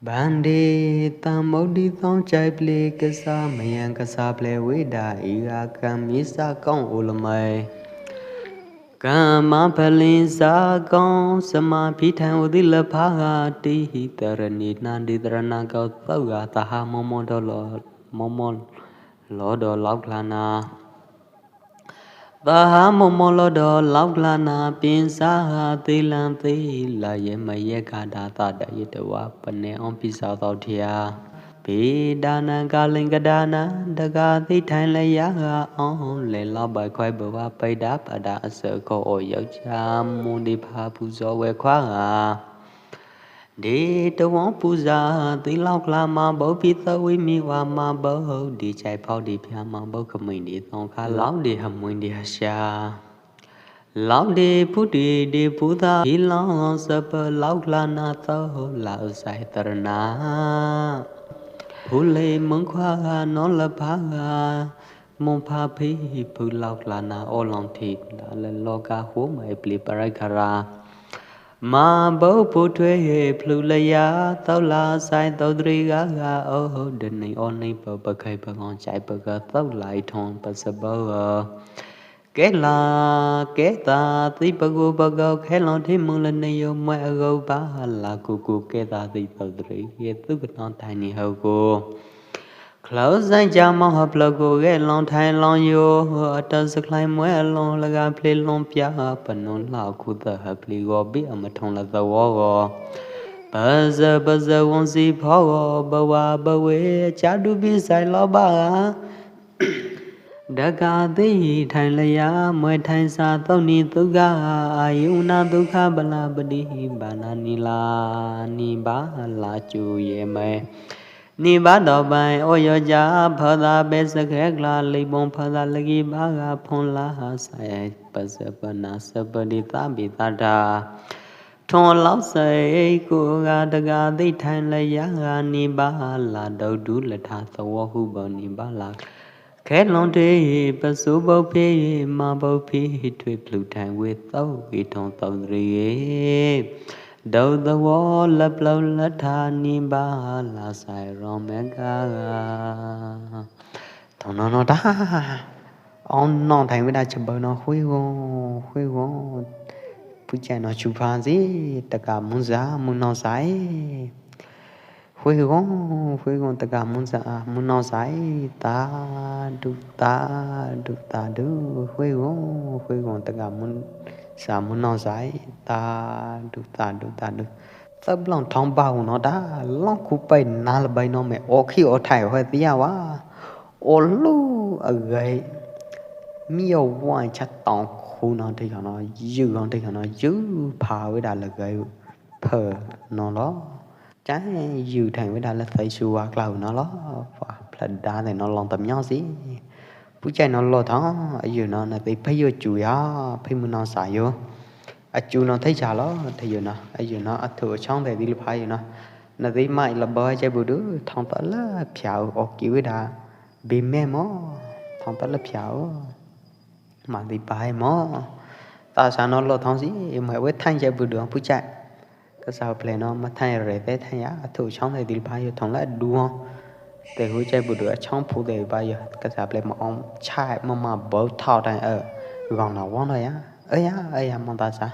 Ban de ta mâu di tong chai ple kasa, ma yang kasa ple wai da i a ka mi sa kong u la mai. Ka ma pha li sa kong, sa ma phi thang u di la pha ga ti hi ta ra ni na di ta ra na kau tau ga ta ha mo mo do lo, mo mo lo do lau kla na. Ba ha mo mo lo do lau kla na pin sa ha ti lang ti la ye ma ye ka da ta da ye de wa pa ne ong pi sa tau thia. Pi da na ka ling ka da na da ka ti thai la ya ga ong le lau bai khoi ba wa pai da pa da sa ko o yau cha mu di pha pu so we khua ga. Di ta wong pu za ti lau kla ma bau pi tau wi mi wa ma bau di chai phau di phia ma bau ka mui di tong kha lau di ha mui di ha sha. Lau di pu di di pu ta hi lau sa pa lau kla na tau lau sai tar na. Pu le mung khua ga no la pha ga. Mong pha phi phu lau kla na o long thi la la lo ka hu mai pli parai kara. Ma bau pu thue he plu la ya tau la sai tau dri ga ga o de nei o nei pa pa khai pa ngong chai pa ka tau lai thong pa sa bau. Ke la ke ta ti pa gu pa gau khe long thi mung la nei yo mai a gau ba la ku ku ke ta ti tau dri ye tu ka non thai ni hau ku. Khlâu zai ja mong hap la go ge long thai long yo, a ta sa khlai mue a long la ga pli long pia, pa nong la khu ta hap li go bi a ma thong la ta wo go. Ba za ba za wong si pho go, ba wa ba we, cha du bi sai lo ba. Da ka ti thai la ya, mue thai sa tau ni tu ga, a yu na tu kha ba la ba di, ba na ni la, ni ba la chu ye mai. Ni ba do bai o yo ja, pha da be sa khe kla, li bong pha da la gi ba ga phong la ha sai, pa sa pa na sa pa di ta bi ta da. Thong lao sai ku ga da ga di thai la ya ga ni ba la dau du la tha sa wo hu ba ni ba la. Khe long thi pa su bau phi ma bau phi thue plu thai we tau i thong tau ri. Dau dau wo lap lau la tha ni ba la sai rong me ga. Thong no no ta. Ong no thai we da cha bau no hui wo, hui wo. Pu chai no chu pha si, ta ka mun za, mun no sai. Hui gong, hui gong ta ka mun sa, mun no sai, ta du, ta du, ta du, hui gong, hui gong ta ka mun sa, mun no sai, ta du, ta du, ta du. Tap long thong ba hu no da, long khu pai na la bai no me, o khi o thai hoi tia wa. O lu a gai. Mi yo wa cha tong khu no thai no, yu gong thai no, yu pha we da la gai. Pha no lo. Chai yu thang we da la thai su wa klau no lo, wa phla da de no long tam nyo si. Pu chai no lo thong, a yu no na ti phai yo chu ya, phai mu no sa yo. A chu no thai cha lo, thai yo no, a yu no, a thu chong de di lu phai yo no. Na ti mai la ba chai bu du, thong ta la phia o ki we da. Bi me mo, thong ta la phia o. Ma ti pai mo. Ta sa no lo thong si, mai we thang chai bu du, pu chai. Ka sa ple no ma thai re te thai ya, thu chong te dil ba yo thong la du ho. Te hu chai bu du a chong phu te ba yo, ka sa ple ma ong chai ma ma bo thao thai ơ. Gong no won no ya. Ơ ya, ơ ya mong ta sa.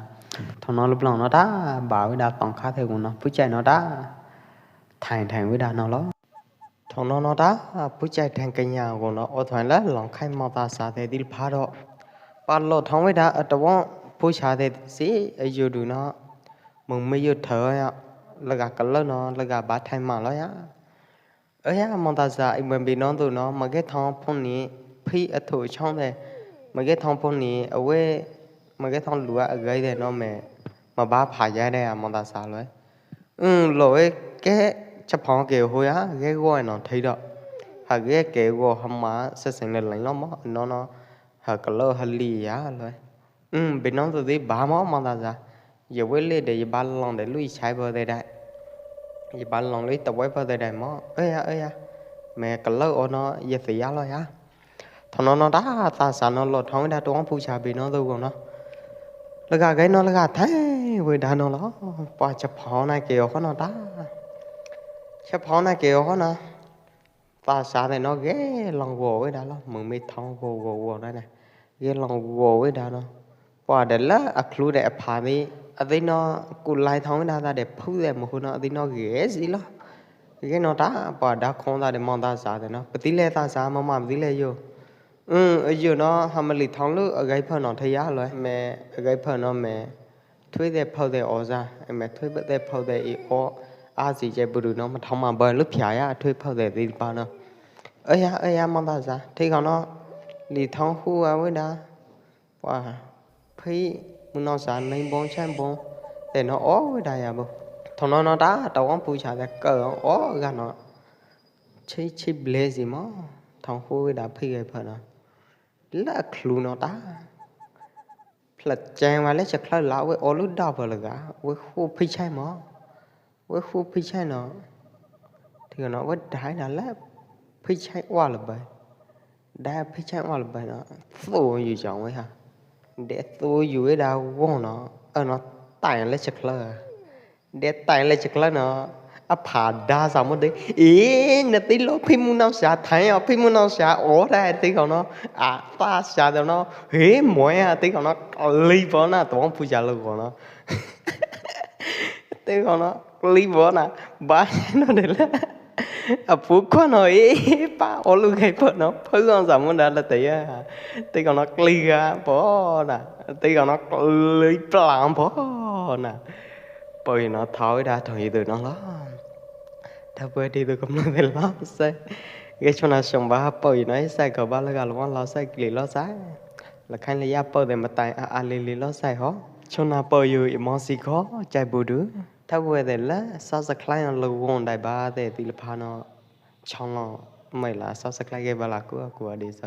Thong no lu plong no ta, ba wi da tong kha te gu no, pu chai no ta. Thai thai wi da no lo. Thong no no ta, pu chai thang ka nya gu no, o thoi la long khai mong ta sa te dil ba do. Pa lo thong wi da, a ta won, pu cha te si, a yu du no. Mong me yu thơ ya, la ga ka lo no, la ga ba thai ma lo ya. Ơ ya, mong ta sa, i mong bi no du no, ma ke thong phong ni, phi a thu chong te, ma ke thong phong ni, a we, ma ke thong lu a gai te no me, ma ba pha ya de a mong ta sa lo. Ư, lo e, ke, cha phong ke hu ya, ke go no thai do. Ha ge ke go ha ma se seng le lain lo mo, no no, ha ka lo ha li ya lo. Um, bi no tu di ba mo mo ta sa. Ye we le de ye ba long de lui chai bo de dai. Ye ba long lui ta wai bo de dai mo. Ơ ya, ơ ya. Me ka lo o no ye se ya lo ya. Tho no no da ta sa no lo thong da tuang pu cha bi no tu go no. Lo ga gai no lo ga thai we da no lo. Pa cha phao na ke o no da. Cha phao na ke o no. Ta sa de no ge long wo we da lo, mung mi thong wo wo wo na na. Ge long wo we da no. Pa de la a khlu de a pha mi. A de no ku lai thong da da de phu de mo khu no a de no ge si lo. Ge no ta pa da khong da de mon ta sa de no. Pa ti le ta sa ma ma ti le yo. Um, yo no ha ma li thong lu a gai pha no tha ya lo. Me a gai pha no me. Thuê de phau de o za, em, thuê de phau de i o, a zi je bru no, ma thong ma bơ lu phia ya, thuê phau de di pa no. Ơ ya, ơ ya, ma ta za, thi kau no, li thong hu a we da, wa, phi, mu no sa, nai bong, chan bong, de no o we da ya bu. Thong no no da, tau wang pu cha de kơ o ga no. Chi, chi ble zi mo, thong hu we da phi gai phau no. La khlu no ta. Phlak cheng wa le cha khlak la we o lu da pa la ga. We khu phi chai mo. We khu phi chai no. Thi no we dai na la phi chai wa la bai. Dai phi chai wa la bai no. Thu yu jong we ha. De thu yu we da wo no. Ơ no tai le cha khlak. De tai le cha khlak no. A pha da sa mo de. Ê, na ti lo phi mu nau sa thai o, phi mu nau sa o da ti kau no. A ta sa da no. He mo ya ti kau no. Li bo na tuang pu cha lo kau no. Ti kau no. Li bo na. Ba no de la. A pu kau no. Ê, pa o lu gai bo no. Phu kau sa mo da la te ya. Ti kau no li ga bo na. Ti kau no li plang bo na. Pau yu no thau i da thong i du no lo. Tha pue di du kam lo de lo sai. Ge chona song ba pau yu no i sai ko ba lo ga lo lo sai kli lo sai. La khan le ya pau de ma tai a a li li lo sai ho. Chona pau yu i mo si ko chai bu du. Tha pue de la sa sa khlai no lo won dai ba de ti la pha no. Chong lo mai la sa sa khlai ge ba la ku ku a di sai.